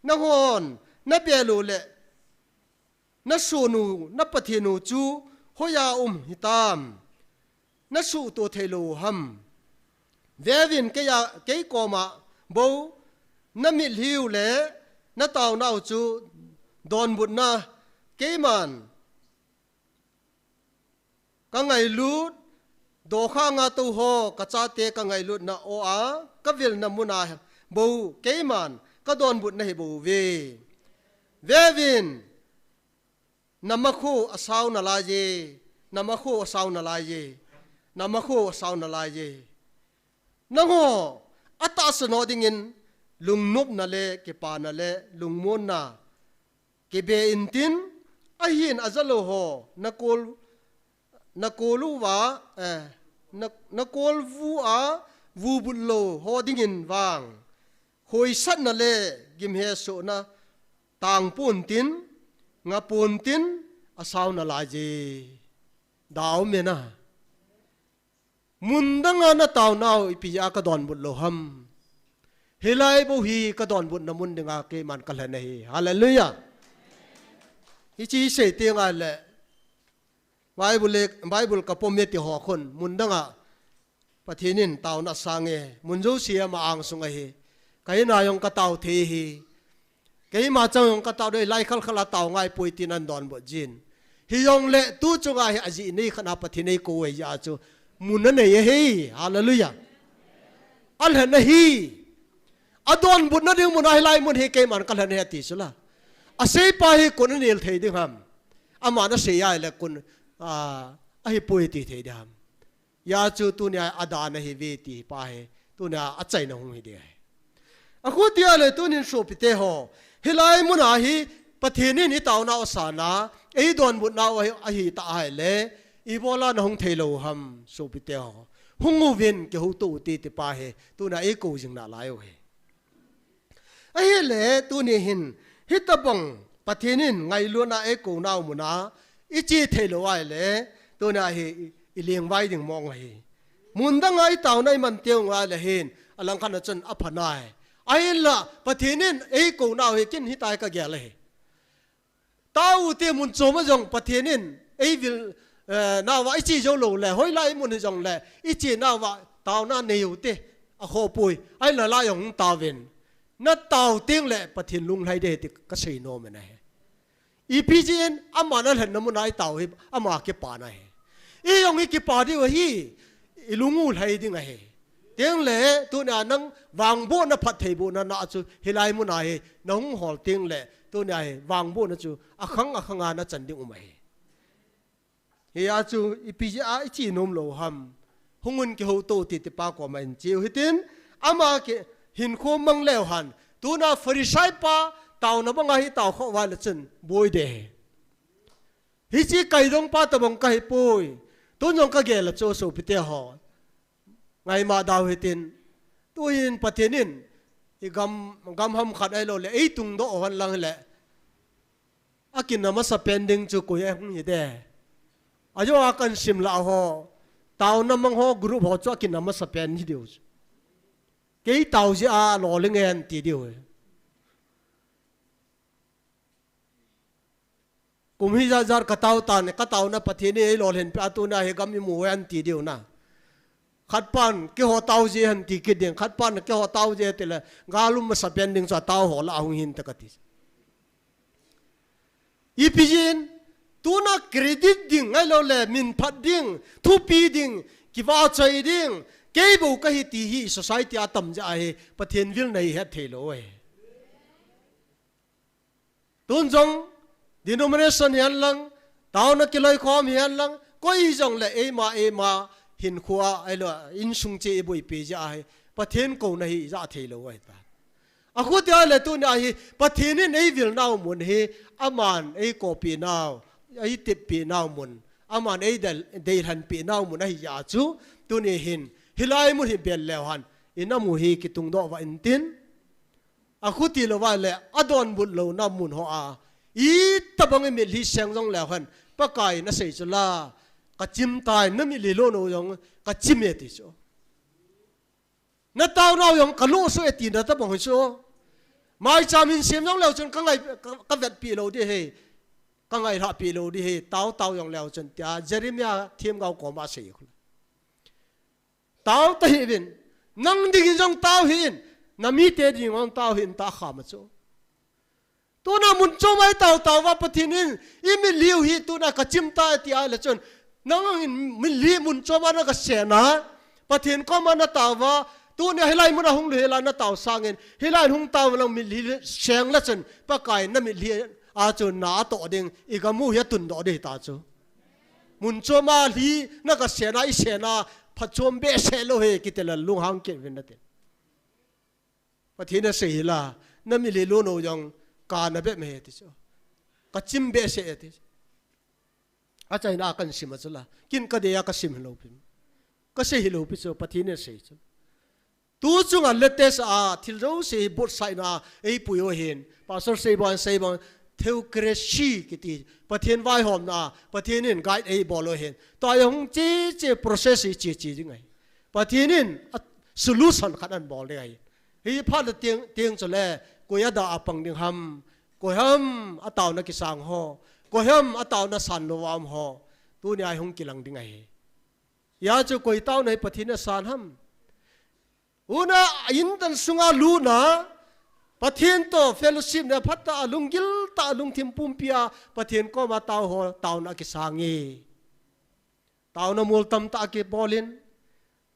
nanghon nabel u le nasoh u, na Pathen u chu hoiya um hitam, nasuhtoh theilou ham. Vevin keiya, kei koma bou namitlhiu le nataonau chu donbutna keiman ka ngailut, dokhanga tou ho ka chate ka ngailutna o a, ka vilna muna bou keiman ka donbutna hi bouve. Vevin, namakho asao nalaiye, namakho asao nalaiye, namakho asao nalaiye. Nangho atahsa noh dingin lungnopna le kipana le lungmonna kibe intin, ahin ajalou ho nakol, nakol uva, eh, na, nakol uva vubut lou ho dingin vang khoisatna le gimhesohna tangpon tin, ngapon tin, asao nalaiye. Dau mena. Mun danga nataonau ipi a ka donbut lou ham. Hilai bou hi ka donbutna mun dinga keiman ka lhen ahi. Hallelujah. Hiche sei tengle Bible le, Bible ka pom e ti ho khun, mun danga Pathen in taona asange, mun jousea ama angsung ahi. Ka in a jong ka tao thei ahi. Keima chang jong ka tao dei, lai khalkhal a tao ngai poi tin ana donbut jin. Hijongle tu chunga hi ajeh nei khat a Pathen in eikou u ahi jeh a chu mun anei ahi. Hallelujah. Alhen ahi. Adonbutna ding mun a hilai mun hi keiman ka lhen ahi ati chu la. Aseipa hi koin anel thei ding ham. Aman asei a ahile koin, ah, ahipoi ti thei ding ham. Hijeh chun tunia adan ahi ve ti pa hi, tunia achaina hung hi ding ahi. Akhutia le tunin sopite ho, hilai muna hi Pathen in itaonau asan a, Ei donbutnau ahi, ahi ta ahile, ibola nahung thei lou ham, sopite ho. Hung uvin kihouto ute tipa hi, tuna eikou jing nalai u hi. Ahile, tuni hin, hitobang, Pathen in ngailutna eikou nau muna, iche thei lou ahile, tuna hi, i, ilengvai ding mong ahi. Mun danga itaona iman teng ahile hin, alangkhat a chun apha nai. Ahinla, Pathen in eikou nau hi kin hitia kagel ahi. Tao ute mun chom a jong Pathen in, eivil, eh, nauva iche jou lou le, hoilai mun hijongle, iche nauva, taona nei ute, akhoh poi, ahinla lai jong taovin. Natao teng le, Pathen lunglhai ding ahi ti kasei nom e ahi. Ipi jeh in, ama nalhenna muna itao hi, ama kipana ahi. Ei jong hi kipa diu ahi, ilung u lhai ding ahi. Tengle, tunia nang vangbohna phattheibohna na chu hilai muna hi, nahung hol tengle, tunia hi vangbohna chu akhang akhanga nachan ding um ahi. Hia chu ipi jeh a iche nom lou ham. Hung un kihouto ute tipa koma in cheu hitin, ama kihinkho mang leu hen. Tuna Pharisai pa, taona banga hi tao khoh uva le chun, boi ding ahi. Hiche kaidong pa tobang kahipoi. Tun jong kagel a chu sopite ho. Ngaima dau hitin. Tuhin Pathen in, igam, gam ham khat ahilou le, eitungdoh u hen lang le. Akinah masapen ding chu koi ahung hite. Ajo a kahin sim lah ho. Taona mang ho group ho chu akinah masapen hidiu chu. Kei tao jeh a lolhing e ahin ti diu. Kum hijat jat katao tan, kataona Pathen in eilolhin peh a tuna hi gam imu e ahin ti diu na. Khatpan keiho tao jeh ahin ti kit ding, khatpan keiho tao jeh tile, gal um masapen ding chu atao ho lah a hung hinte kati. Ipi jeh in, tuna credit ding, ahilou le, minphat ding, thupi ding, kivahchoi ding, kei bou kahi ti hi society a tam jeh ahi, Pathen vilna hi hetthei lou ahi. Tun jong, denomination hihen lang, taona kiloikhom hihen lang, koi hijongle eima, eima, hinkho a, ahilou, insung cheh iboipi jeh ahi, Pathen kouna hi ijah thei lou ahitai. Akhutia le tunia hi, Pathen in eivilnau mun hi, aman eikopinau, eitippinau mun, aman eidel, deilhenpinau mun ahi jeh a chu, tuni hin, hilai mun hi bel leu hen, inam u hi kitungdoh uva intin, akhuti louva le, adonbut louna mun hoa, itobang imitlhi seng jong leu hen, Pakai in asei chu la, kachim tai, namitlhi lon u jong, kachim e ti chu. Nataonau jong kalo soh e tina tobang hi chu. Maicham hin sem jong leu chun kangai, ka, kavetpi lou ding ahi. Kangailhahpi lou ding ahi. Tao, tao jong leu chun tia Jeremiah themgao koma asei khu. Tao tahih uvin. Nang dingin jong tao hih in. Namite dingin jong tao hih in tia kham a chu. Tuna mun choma itao tao uva Pathen in, imitlhi u hi tuna kachim tai ati ahile chun, nangin mitlhi mun choma nagasen a, Pathen koma natao uva, tunia hilai muna hung lou hila natao sangin, hilai hung tao lang mitlhi seng le chun, Pakai in namitlhi a chun na atoh ding, igam u hi atundoh ding ta chu. Mun choma lhi nagasen a, isen a, phatchom behseh lou hi, kiti le lunghang kit uvin nate. Pathen in asei hila, namitlhi lon u jong kana bep me he ti chu. Kachim behseh e ti chu. Achaina a kahin sim a chu la. Kin kadei a kasim hilou pi. Kasei hilou pi chu, Pathen in asei chu. Tu chunga latest a, thil jouse hi buotsaina, eipui u hin. Pastor sei bang, sei bang, theocracy kiti. Pathen vaihomna, Pathen in guide eibol u hin. Tua hi hung che che process hi che che ding ahi. Pathen in a solution khat ahin bol ding ahi. Hi phat le teng, teng chule, koi a dah a pang ding ham, koi ham a taona kisang ho, koi ham a taona san lou a um ho, tunia hi hung kilang ding ahi. Hia chu koi taona hi Pathen in asan ham. Huna indan sunga lutna, Pathen to fellowship na phat a lunggil tah a lungthim pumpi a, Pathen koma tao ho, taona kisang e. Taona mol tamtah kibol in,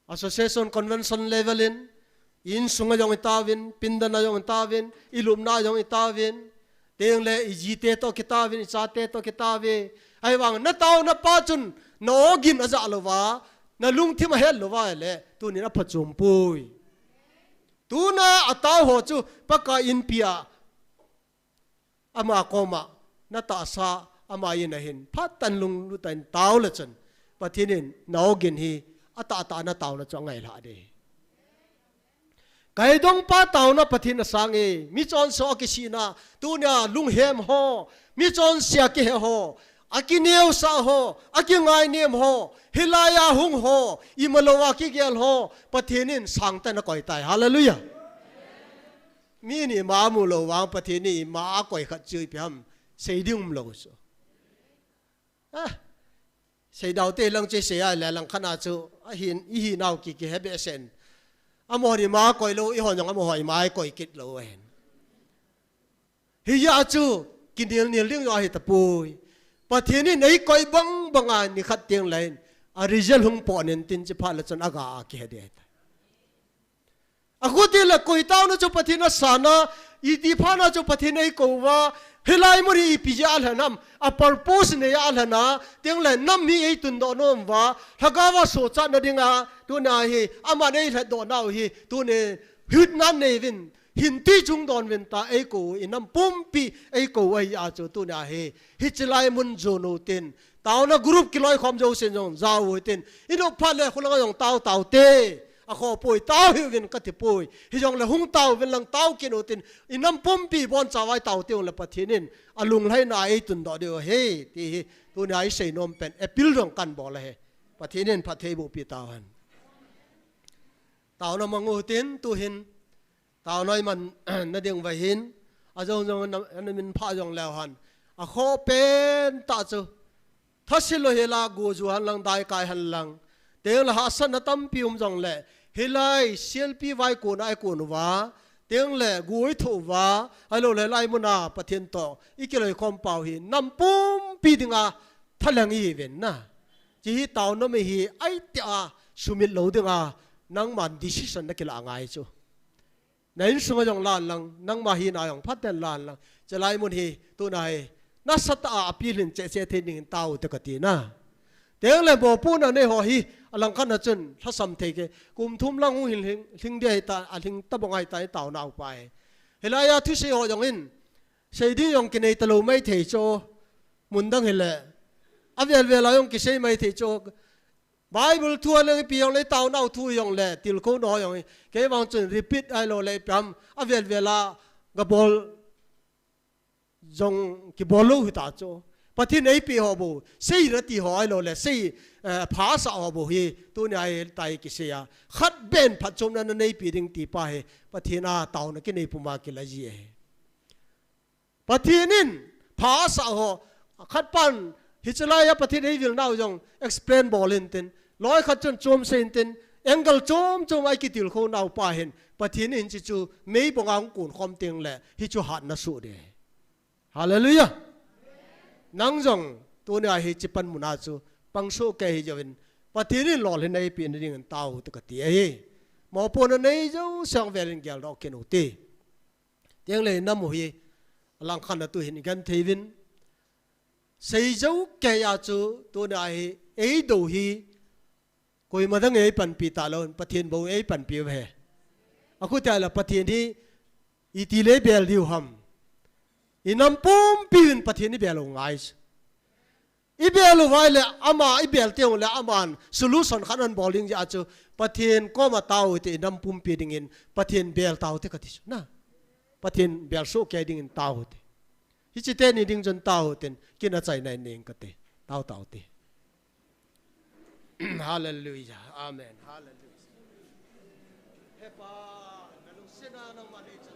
association convention level in, insung a jong itaovin, pindan a jong itaovin, ilupna a jong itaovin, tengle ijite to kitaovin, ichate to kitaove. Ahivang nataona pa chun, na ogin aja louva, nalungthim ahet louva le, tunin aphatchom poi. Tuna atao ho chu, Pakai inpi a, ama koma, natahsa, Ama in ahin, phat tan lunglut tah in tao le chun, Pathen in na ogin hi, atah tah na taona chu angai lha ding. Kaidongpa taona Pathen asang e, mi chonse a kisihna, tunia lunghem ho, mi chonse a kihe ho, akineosah ho, akingainem ho, hilai a hung ho, imalou a kigel ho, Pathen in sangtah in akoi tai. Hallelujah. Mi in ima amu lou vang, Pathen in ima akoi khat chu ipi ham, sei ding umlou chu. Ah, seidau te lang chu sei a le lang khat a chu, ahin, ihinau ki, kihe behseh in. Amahon ima akoi lou, eihon jong amaho ima akoi kit lou ahin. Hijeh a chu, kinel nel ding jong ahi tapoi. Pathen in eikoi bang bang a ni khat teng le hin, a result hung po nen tin chi phat le chun aga a kihe ding ahi tai. Akhuti le koi taona chu Pathen asang a, iti phat na chu Pathen eikou uva, hilai mun hi ipi jeh a lhen ham, a purpose nei a lhen a, teng le nam hi eitundoh nom uva, lhagao a sochatna dinga, tunia hi, aman eilhatdoh nau hi, tuni, hutna nei uvin, hin tui chung don uvin tia eikou u, inam pumpi eikou u ahi a chu, tunia hi, hiche lai mun jon u tin, taona group kiloikhom jousen jong, jao u hitin, inop phat le khulang a jong tao tao te, akhoh poi, tao hih uvin kati poi, hijongle hung tao uvin lang tao kit u tin, inam pumpi boncha uva itao teng le Pathen in, alunglhaina eitundoh diu ahi, ti hi, tunia isei nom pen, appeal jong kahin bol ahi, Pathen in phatthei eiboh pi tauhen. Taona mang u hitin, tuhin, taona iman, na ding uva hin, ajong jong na, na min pha jong leu hen. Akhoh pen tah chu. Thase lou hel a go ju hen lang dai kai hen lang. Teng le hahsatna tampi um jongle. Hilai, sielpi vai kon a ikon uva. Teng le go ithoh uva. Ahilou le hilai mun a Pathen toh. Ikiloikhom pau hi. Nam pumpi dinga. Thalheng ihi uvin na. Hiche hi taona mi hi. Ahi tia sumil lou dinga. Nangman decision na kilah angai chu. Na insung a jong lan lang, nangma hina jong phaten lan lang. Hiche lai mun hi, tunia hi, nasatah a appeal hin cheh cheh thei dingin tao u te kati na. Teng le mopohna nei ho hi, alang khat na chun, lhasam thei kei. Kum thum lang hung hin lhing, lhing ding ahi ta, alhing tabang ahi ta, itao nau pa hi. Hilai a thusei ho jong in, sei ding jong kinei talou maithei chu, mun dang hile. Avel vel a jong kisei maithei chu, Bible thu a leng ipi jong le, tao nau thu jong le, tilkhou nau jong, kei vang chun repeat ahilou le ipi ham, avel vel a, gabol jong kibol lou hita chu. Pathen in eipeh ho bou, sei nati ho ahilou le, sei, eh, pha asah ho bou hi, tunia hi tai kisei a. Khat beh in phatchomna na neipi ding ti pa hi, Pathen a taona kinei puma kila ji ahi. Pathen in pha asah ho, khat pan, hiche lai a Pathen in eivil nau jong explain bol in tin, loi khat chun chom sei in tin, angle chom chom a ikitilkhou nau pa hin, Pathen in hiche chu meibong a hung kon khom teng le, hichu hatna soh ding. Hallelujah. Nang jong, tunia hiche pan mun a chu, pang soh kei hih jouvin, Pathen in lolhin eipeh na dingin tao u te kati ahi. Mopohna nei jouse jong vel in geldoh kit u te. Teng le inam u hi, alang khat na tuhin igenthei uvin. Sei jou kei a chu, tunia hi, eidou hi, koima dang in eipanpi talou, Pathen bou in eipanpi u ahi. Akhuti a le Pathen hi, iti le ibel diu ham. Inam pumpi uvin Pathen ibel u ngai chu. Ibel u vai le ama, ibel teng le aman solution khat ahin bol ding jeh a chu Pathen koma tao u te, inam pumpi dingin Pathen bel tao u te kati chu na. Pathen bel soh kei dingin tao u te. Hiche teni ding chun tao u tin, kin achaina in nei ing kate. Tao tao u te. Hallelujah. Amen. Hallelujah. He Pa, na lungsetna nangma nei chun.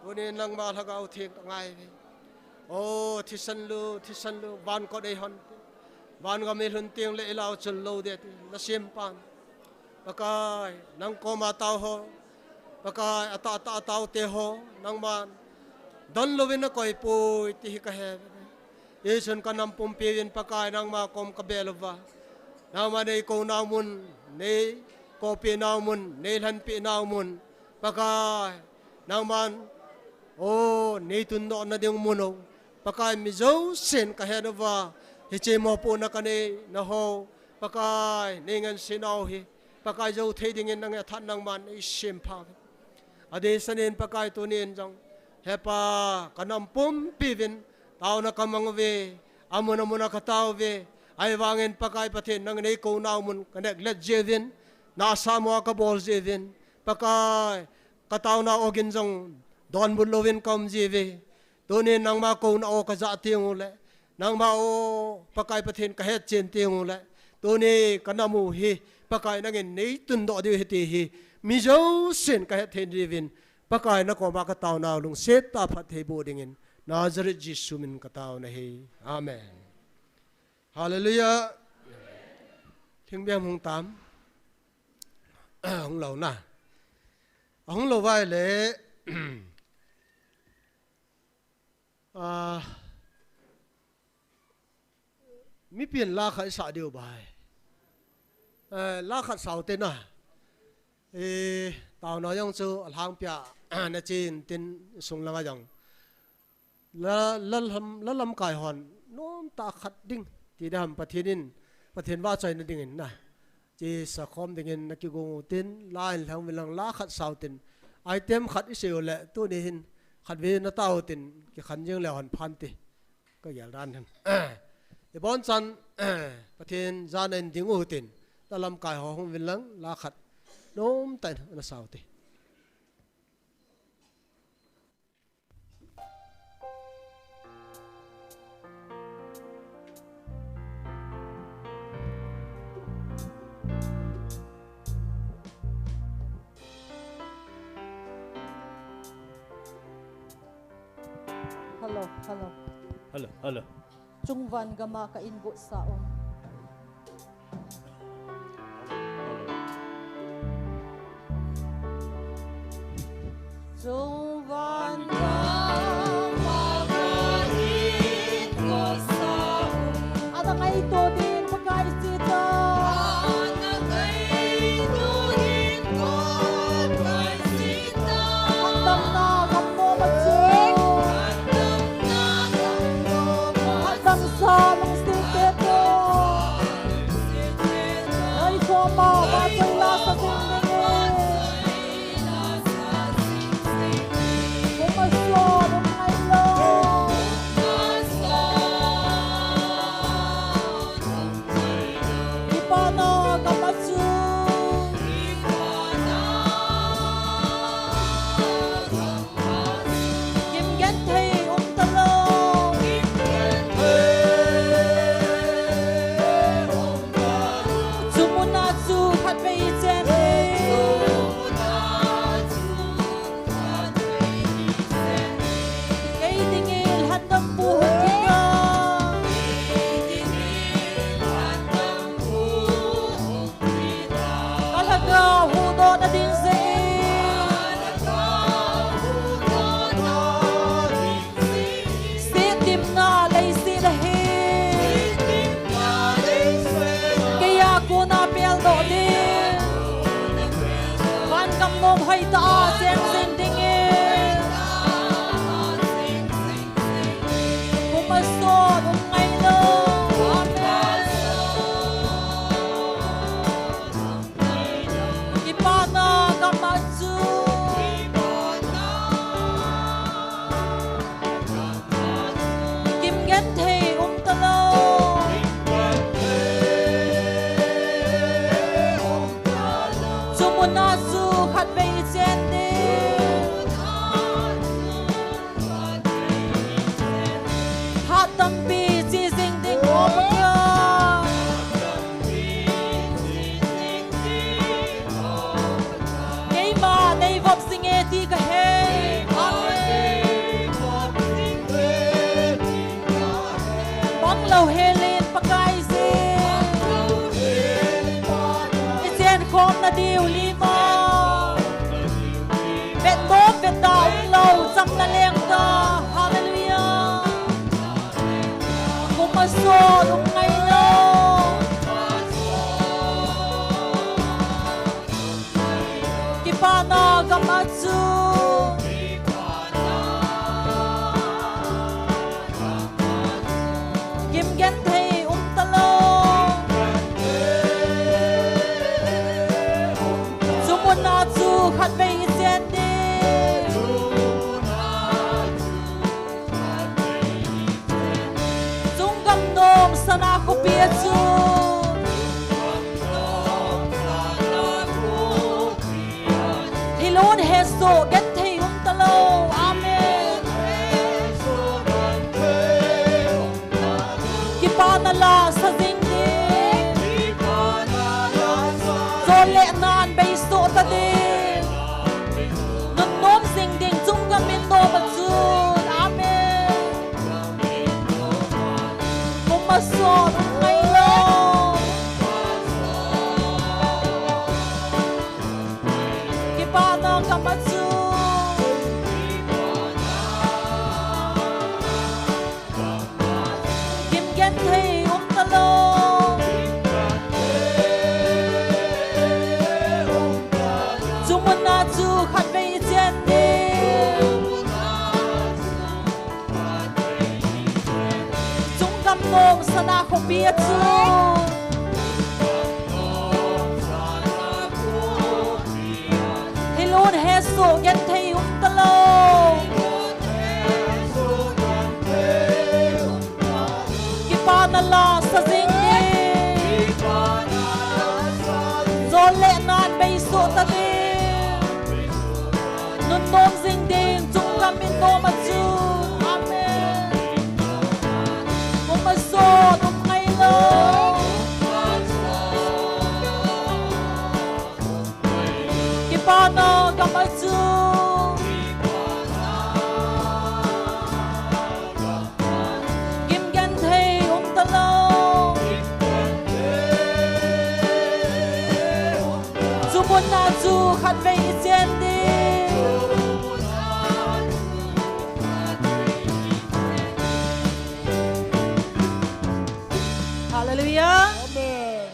Tunin nangma Lhagao Theng kangai uve. O, thisan lou, thisan lou, van kot eihon te. Van gam eilhun teng le ilau chul lou ding ti, nasempan. Pakai, nang koma tao ho. Pakai, atah, atah, ataote ho, nangman donlouvin nakoi poi, ti hi kahe uve. Hichun kanam pumpi uvin Pakai nangma kom kabel uva. Nangma neikou nau mun, neikoupi nau mun, neilhenpi nau mun. Pakai, nangman, o, neitundoh nading mun o. Pakai mi jousen kahe uva. Hiche mopohna kanei nau ho. Pakai, neingansei nau hi. Pakai jou thei dingin nang athat nangman neisempha uve. Adeh sanin Pakai tunin jong. He Pa, kanam pumpi uvin. Taona kamang uve. Amun amun a katao uve. Ahivangin Pakai Pathen nang neikou nau mun kaneklet jiuvin. Nasa mo kabol jiuvin. Pakai, kataona ogin jong donbut louvin kaum jiuve. Tunin nangma kouna o kajah teng ule. Nangma o Pakai Pathen kahet chen teng ule. Tuni kanam u hi Pakai nangin neitundoh diu ahi ti hi. Mi jousen kahet thei diuvin. Pakai nakoma kataonau lungset tah a phatthei boh dingin. Nazareth Jesu min kataona ahi. Amen. Hallelujah. Lhingbem hung tam. Hung lou na. Ahung lou vai le. Ah, mipin la khat isah diu vai. Eh, la khat sao te na. Eh, taona jong chu alhangpia, nachen tin sung langa jong. La, la lam, la lamkai hon, nomtah khat ding, ti dam Pathen in, Pathen vahchoina dingin na. Che sakhom dingin nakigong u tin, la in lhang uvin lang la khat sao tin. Item khat isei u le, tuni hin, khatvei natao u tin, kikhen jing le hon phan ti. Kagel dan hin. Ibon chan, Pathen jana in ding u tin, la lamkai ho hung uvin lang, la khat. Nomtah in nasao u te. Hello, hello. Hello, hello. Chungvan gama ka ingot sa ong. Chungvan gama ka ingot sa ong. Ana ngaito din Pakai sita. Ana ngaito din Pakai sita. Kandam na, kandam na, kandam na, kandam na, kandam sa lungset te to. Nai ko ma, ba ko la sa sing. Hoitah a cheng jing dingin. Kum a sot um ngai lou. Amen. Kipana gam a chu kim genthei um talou. Chu mun a chu khatvei i chen ding. Hat tampi che jing ding, O Pathen. Keima nei vop jing e ti ka he. Amen. Bang lou helin Pakai jin. I chen khom na diu lima. Vet nom vet da um lou, cham na leng da. Hallelujah. Kum a sot um ngai lou. Kipana gam a chu kim genthei um talou. Chu mun a chu khatvei i chen ding. Chunggam nom sana khopi a chu. Thilun hesoh genthei um talou. Amen. Kipana la sa jing ding. Jol le nan bei soh ta ding. Nunnom jing ding chunggam in nom a chun. Amen. Kum a sot um ngai lou. Kipana gam a chu kim genthei um talou. Chu mun a chu khatvei i chen ding. Chunggam nom sana khopi a chu. Thilun hesoh genthei um talou. Kipana la sa jing ding. Jol le nan bei soh ta ding. Nunnom jing ding chunggam in nom a chu. Amen. Kum a sot um ngai lou. Kipana gam a chu kim genthei um talou. Chu mun a chu khatvei i chen ding. Hallelujah. Amen.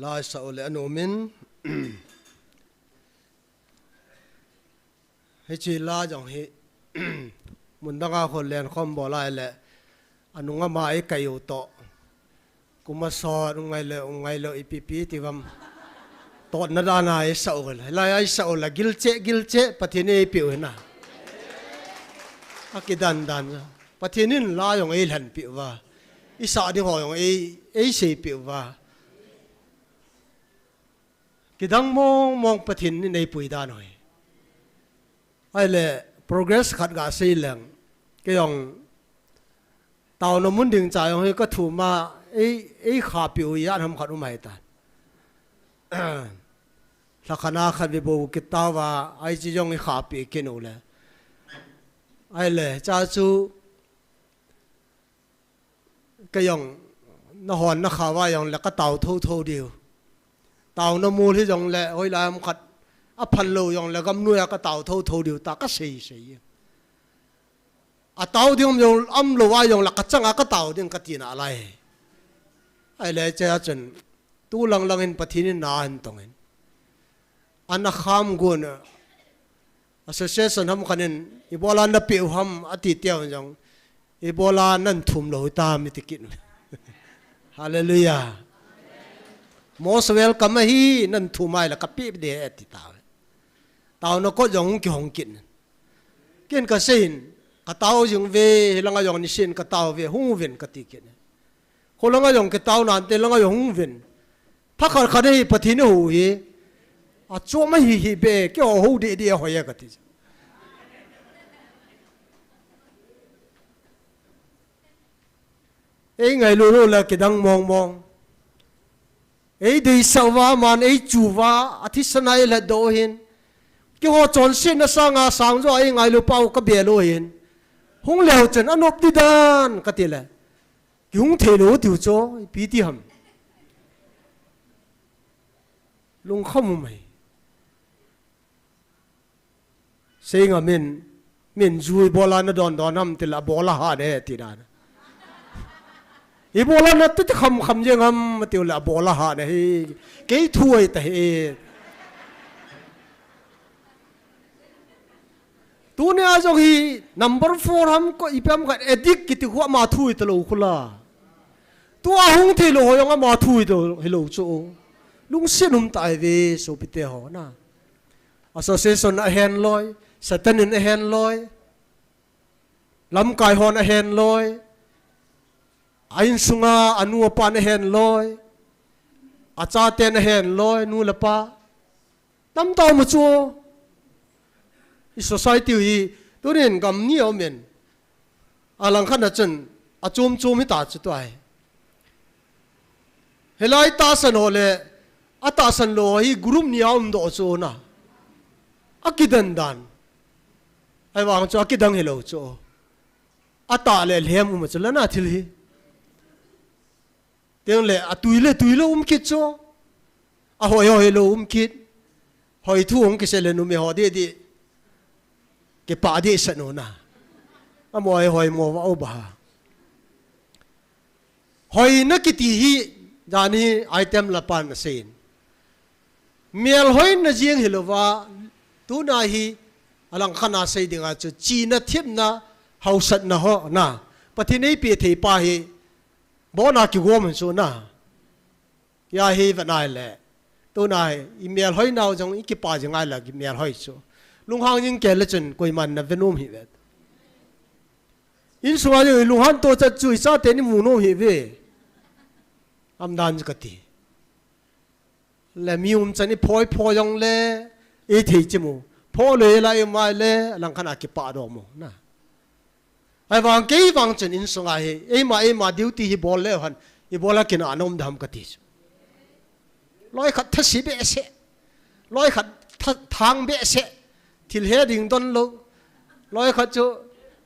Lai sa u le anom in. Hiche la jong hi mun dang a khol len khom bol lai le anung ama i kai u toh. Kum a sot um ngai le, um ngai le, ipi pi ti vam. Totna dan a i sa u le. Lai a i sa u le, gilcheh, gilcheh, Pathen in eipeh u hina. A kidan dan. Pathen in la jong eilhen peh uva. I sa ding ho jong ei, eisei peh uva. Kidang mong mong Pathen in eipui dan u hi. Ahile progress khat ga sei leng. Kei jong taona mun ding cha jong hi ka thum a ei, ei khahpeh u ijat ham khat um ahitan. Lhakhat a khat vei bou kit tauva, hiche jong i khahpeh kit u le. Ahile cha chu Kei jong, nahon nakhah uva jong le ka tao thotho diu. Taona mol hi jong le, hoilai ham khat, Aphal lou jongle gamnoi a katao thotho diu ta kasei sei. Atao ding um jong, umlou a jongle kachang a katao ding kati nalai. Ahile hiche a chun, tu lang lang in Pathen in na ahin tong in. Ana kham gon a, association ham khat in, ibola napeh u ham ati teng jong, ibola nathum lou hitam iti kit. Hallelujah. Most welcome ahi, nathum ahile kapeh ding ahi ati tauve. Taona kot jong hung kihong kit. Ken kasei in, katao jing uve, hilang a jong niseh in katao uve, hung uvin kati kit. Kholanga jong kitao nante, langa jong hung uvin. Phat khat khat hi Pathen in ahou hi. Achom ahi hi be, keiho hou deh deh a hoi e kati. Eingailu lou le kidang mong mong. Eideisah uva, aman eichu uva, athisan a eilhatdoh u ahin. Keiho chonsetna sanga sangjo a eingailu pau kabel u ahin. Hung leu chun anop ding dan kati le. Kihung thei lou tiu chu, ipi ti ham. Lungkham um ahi. Sei ngam in, min ju ibola nadon don ham tile abol ahat e ti dan. Ibola nati ti kham kham jeng ham tiu le abol ahat e hi. Kei thu ahi tahi. Tunia jong hi number four ham ko ipi ham khat addict kiti khu ama thu ahi talou khu la. Tua hung thei lou ho jong ama thu ahi talou, hilou chu. Lungset um tah ahi ve sopite ho na. Association ahen loi, Satan in ahen loi, lamkai hon ahen loi, a insunga anu apa in ahen loi, achaten ahen loi, nu le pa. Tamtah um chu. I society hi, tunin gam ni a um in. Alangkhat a chun, achom chom hita chu tua hi. Hilai tahsan ho le, atahsan lou hi group ni a umdoh chu na. Akidan dan. Ahivang chu akidang hilou chu. Atah le lhem um chu lana thil hi. Teng le atui le tui lou um kit chu. Ahoi hoi lou um kit. Hoi thu hung kisei le numei ho deh deh. Kipah deh sah nu na. Amo hoi mo va u ba. Hoina kiti hi, dan hi item la pan asei in. Melhoina jeng hilouva, tuna hi, alangkhat a sei dinga chu, chihna, thepna, hausatna ho na. Pathen in eipeh thei pa hi, abona kigom in chu na. Hia hi vet nai le. Tuna hi, i melhoinau jong i kipah jing ngai le, i melhoi chu. Lunghang jing kei le chun, koiman na ve nom hih ve. Insunga jong i lunghang to chat chu, i chaten i mu nom hih ve. Aum dan chu kati. Le mi um chan i phoi phoi jong le, i thei chi mu. Phoi le la i mai le, alangkhat a kipah doh mu. Na. Ahivang kei vang chun insunga hi, eima, eima duty hi bol leu hen, ibola kinah a na um dem kati chu. Loi khat thase behseh. Loi khat tha-, thang behseh. Thil he ding don lou. Loi khat chu,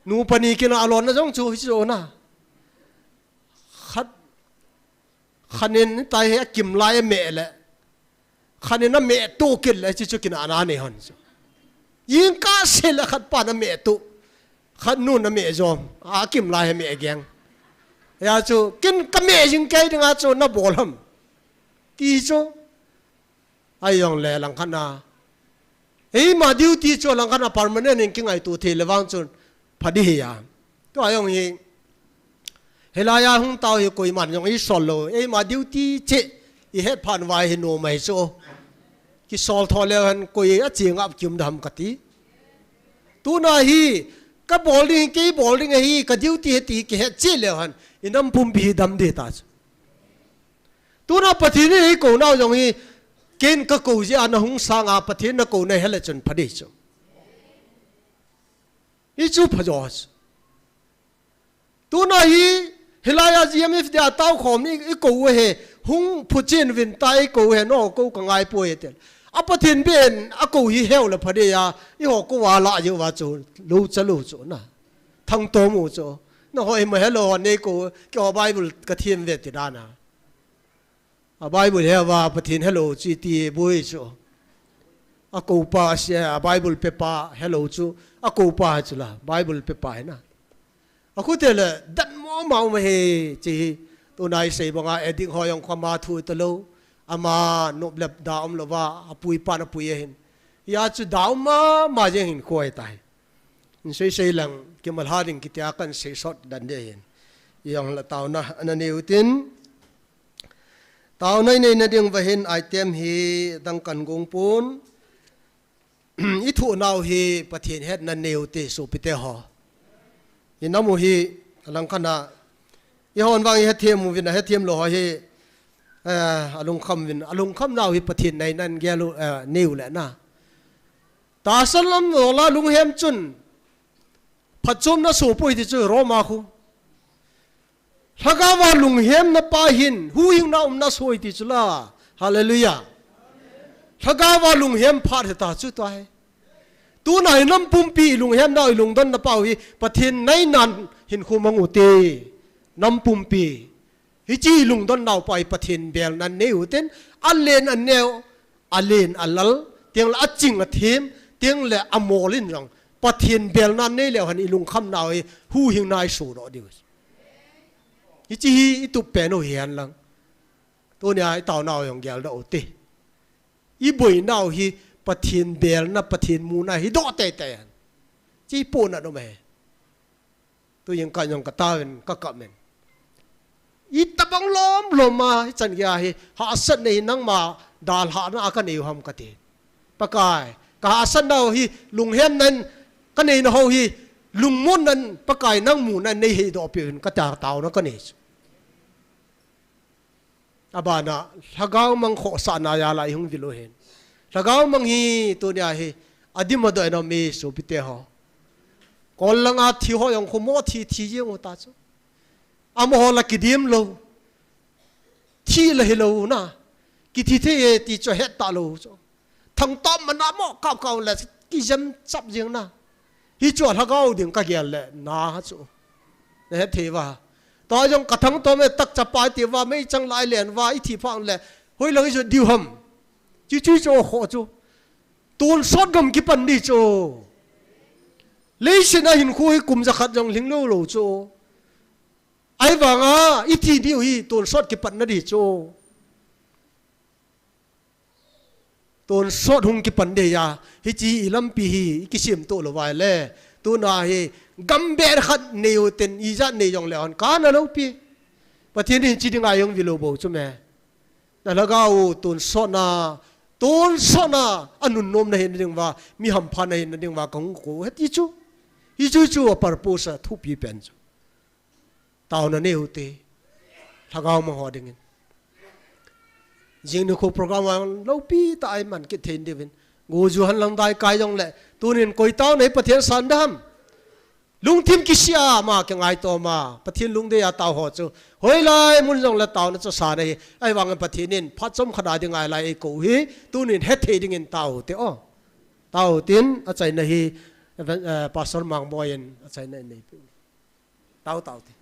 nu pani kinah a lonna jong chu, hi chu na. Khat Khat in tai hi akim lai a meh le. Khat in ameh tuh kit le, hichu kinahna nei hon chu. Jingkah seh le khat pan ameh tuh. Khat nun ameh jom. Akim lai hi ameh geng. Hia chu, ken ka meh jing kei dinga chu na bol ham. Ti chu. Ahi jongle langkhat a. Eima duty chu langkhat a permanent in kingaito thei le vang chun pha ding ahi a. Tua jong hi, hilai a hung tao hi koiman jong i sol lou. Eima duty cheh i het phat uva hi nom ahi chu. Kisol tho leu hen koi a ching a kim dem kati. Tuna hi, ka bol ding, kei bol ding ahi, ka duty ahi ti kihet cheh leu hen, i nam pumpi hi dam ding ta chu. Tuna Pathen in eikou nau jong hi, ken ka kou jeh a na hung sanga Pathen na kou na he le chun pha ding chu. Hichu pha jo chu. Tuna hi, hilai a G M F D a tao khom i, i kou u ahi, hung phuchen vin ta i kou u ahi, na kou ka ngai poi e tel. A Pathen ben, akou hi heu le pha ding a, eiho kou a la jeh uva chu, lou cha lou chu na. Thang to mu chu. Na hoi ma helou hon nei kou, keiho Bible ka them ve ti dan a. A Bible he uva Pathen helou chu i ti boi chu. Akopa sia, Bible pepa helou chu, akopa chu la, Bible pepa hi na. Akhu te le, dan mo mau ma he, chi hi, tu nai sei banga, edik ho jong khama thu ta lo, ama nop lep da um lo va, apui pa na pui ahin. Ya chu da um ma, ma jeng hin koi tai. In sei sei lang, kimal ha ding kitia kan sei sot dan de hin. Yang la tau na, ana neu tin, Taona i neina ding vahin item hi dang kan gong pon. I thoh nau hi Pathen hetna nei u te sopite ho. I nam u hi alang khat a. I hon vang i hethem uvin a hethem lou ho hi, eh, alungkham uvin, alungkham nau hi Pathen neina in gel u, eh, nei u le na. Tahsan lam lou la lunghem chun phatchomna soh poi ti chu Roma khu. Lhagao va lunghemna pa hin, huhhingna umna soh ti chu la. Hallelujah. Lhagao va lunghem phat hita chu tua hi. Tuna hi nam pumpi i lunghemna i lungdonna pa u hi, Pathen neina in hin khu mang u te. Nam pumpi. Hiche i lungdonna u pa hi Pathen belna nei u ten, alen aneo, alen alal, tiang le aching athem, tiang le amol in jong, Pathen belna nei leu hen i lungkham nau hi, huhhingna i soh doh diu. Hiche hi i tup pen u hi hen lang. Tunia i tao nau jong gel doh u te. I boi nau hi Pathen belna, Pathen muna hi doh teitei hen. Chi po na dom e. Tu jeng ka jong ka taovin ka kap men. I tabang lom lom a, hichan gei a hi, hahsatna hi nangma dalhahna a ka nei u ham ka ti. Pakai, ka hahsatna u hi, lunghemna in ka neina u hi, lungmonna in Pakai nang muna in nei heidoh peh uvin ka tia taona ka nei chu. Abana, lhagao mang khohsahna jal a i hung vil u hen. Lhagao mang hi, tunia hi, adim adoh in um e sopite ho. Kol langa thi ho jong khu mo thi thi jeng u ta chu. Amaho la kidim lou. Thi la hilou na. Kithi thei e ti chu het ta lou chu. Thangtom mana mo kap kap le kijam chap jeng na. Hichu a lhagao ding ka gel le na chu. Na het thei uva. Tua jong ka thangtom e tak chapa ti uva meichang lai len uva i thi phang le. Hoilang i jot diu ham. Chi chi chu kho chu. Tonsot gam kipan di chu. Leiset a hinkho hi kum jakhat jong lhing lou lou chu. Ahivanga i thi diu hi tonsot kipan na di chu. Tonsot hung kipan dei a, hiche i lampi hi i kisem to lou vai le. Tuna hi gam beh khat nei u ten ijat nei jong le hon kana lou pi. Pathen in chi ding a jong vil u bou chu me. Na lhagao tonsotna, tonsotna a nunnom na hin ding uva, mi hampha na hin ding uva ka hung ko u hiti chu. Hichu chu a purpose a thupi pen chu. Taona nei u te. Lhagao mang ho dingin. Jing nikho program a loupi tah a i man kit thei diuvin. Go ju han lang dai kai jong le. Tunin koi taona hi Pathen san da ham. Lungthim kisih a ma kingaito ma. Pathen lungdei a tao ho chu. Hoilai mun jong le taona chu san ahi. Ahivangin Pathen in phat chomkhat a ding ngai lai ei ko u hi. Tunin hethei dingin tao te o. Tao tin achaina hi, eh, Pastor Mangboi in achaina in nei pe u. Tao, tao te.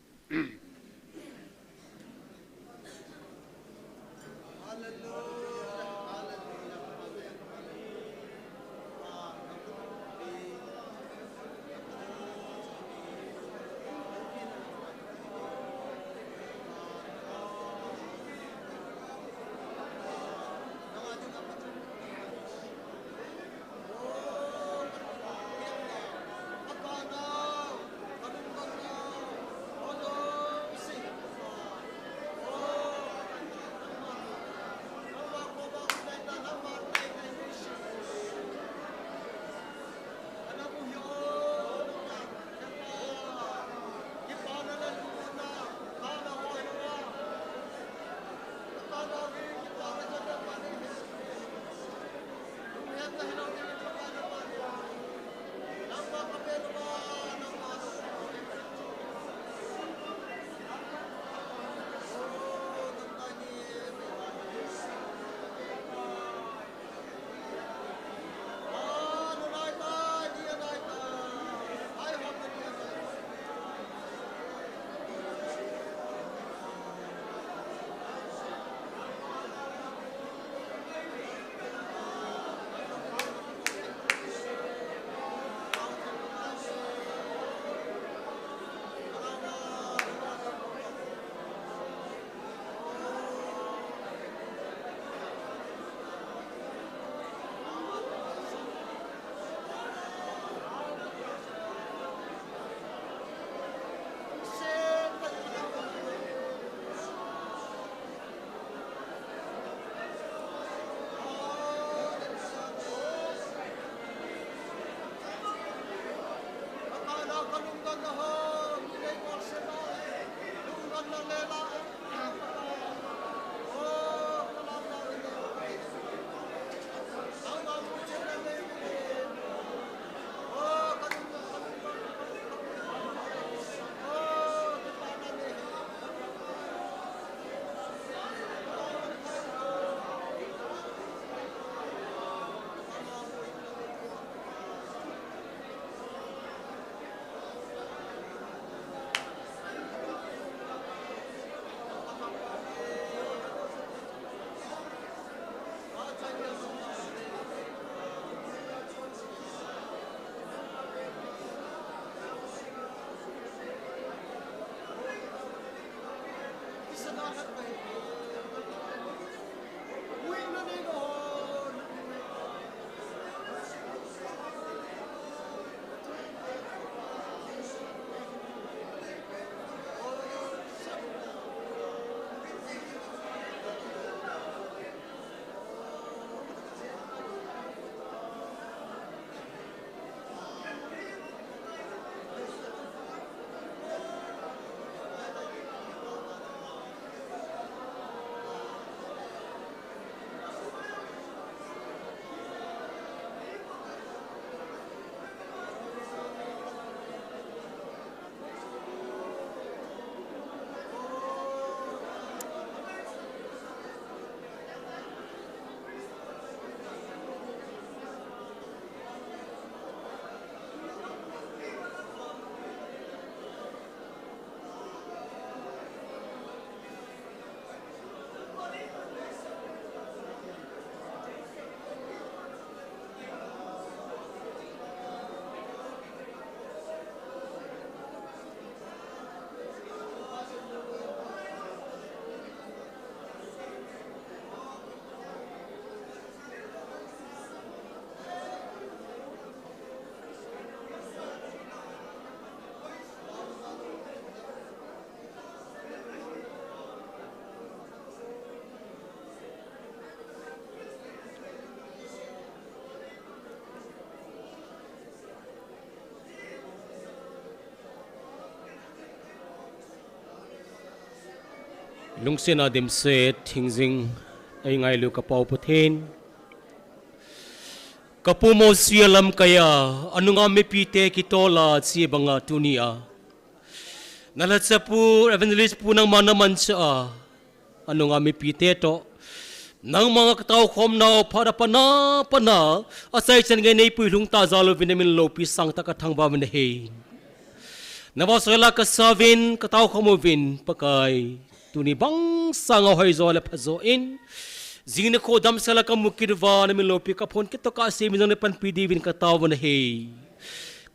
Lungsetna dimset, hingjing eingailu ka Pa u Pathen. Ka pu Mosi a lamkaiya, anunga mipite kitola chi banga tunia, na lhacha pu, evangelist pu nangma na mancha a, anunga mipite toh, nangma nga ka taokhomnau phat a pana, pana, achaichan gei nei puilhung ta jal uvin na min loupi sangtah ka thangvah uvin ahi. Na vahchoila ka sa uvin, ka taokhom uvin, Pakai. Tuni bang sanga hoijo le phajo in, jing nikho damsel a ka mu kit uva, na min loupi ka phong kit toh ka sei mi jong na panpi diuvin ka tao uvin ahi.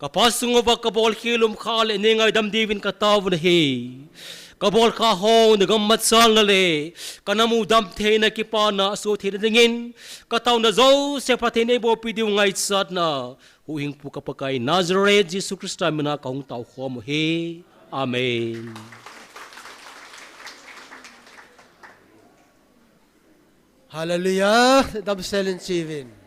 Ka Pa sung uva ka bolkhel um kha le nei ngaidam diuvin ka tao uvin ahi. Ka bolkha ho na gam machalna le ka na mudam theina kipana aso theina dingin, ka taona jouse phatthei nei bohpi diu ngaichatna, Huhhingpu ka Pakai Nazareth Jesu Christa mina ka hung taokhom u ahi. Amen. Hallelujah. Damsel in che uvin.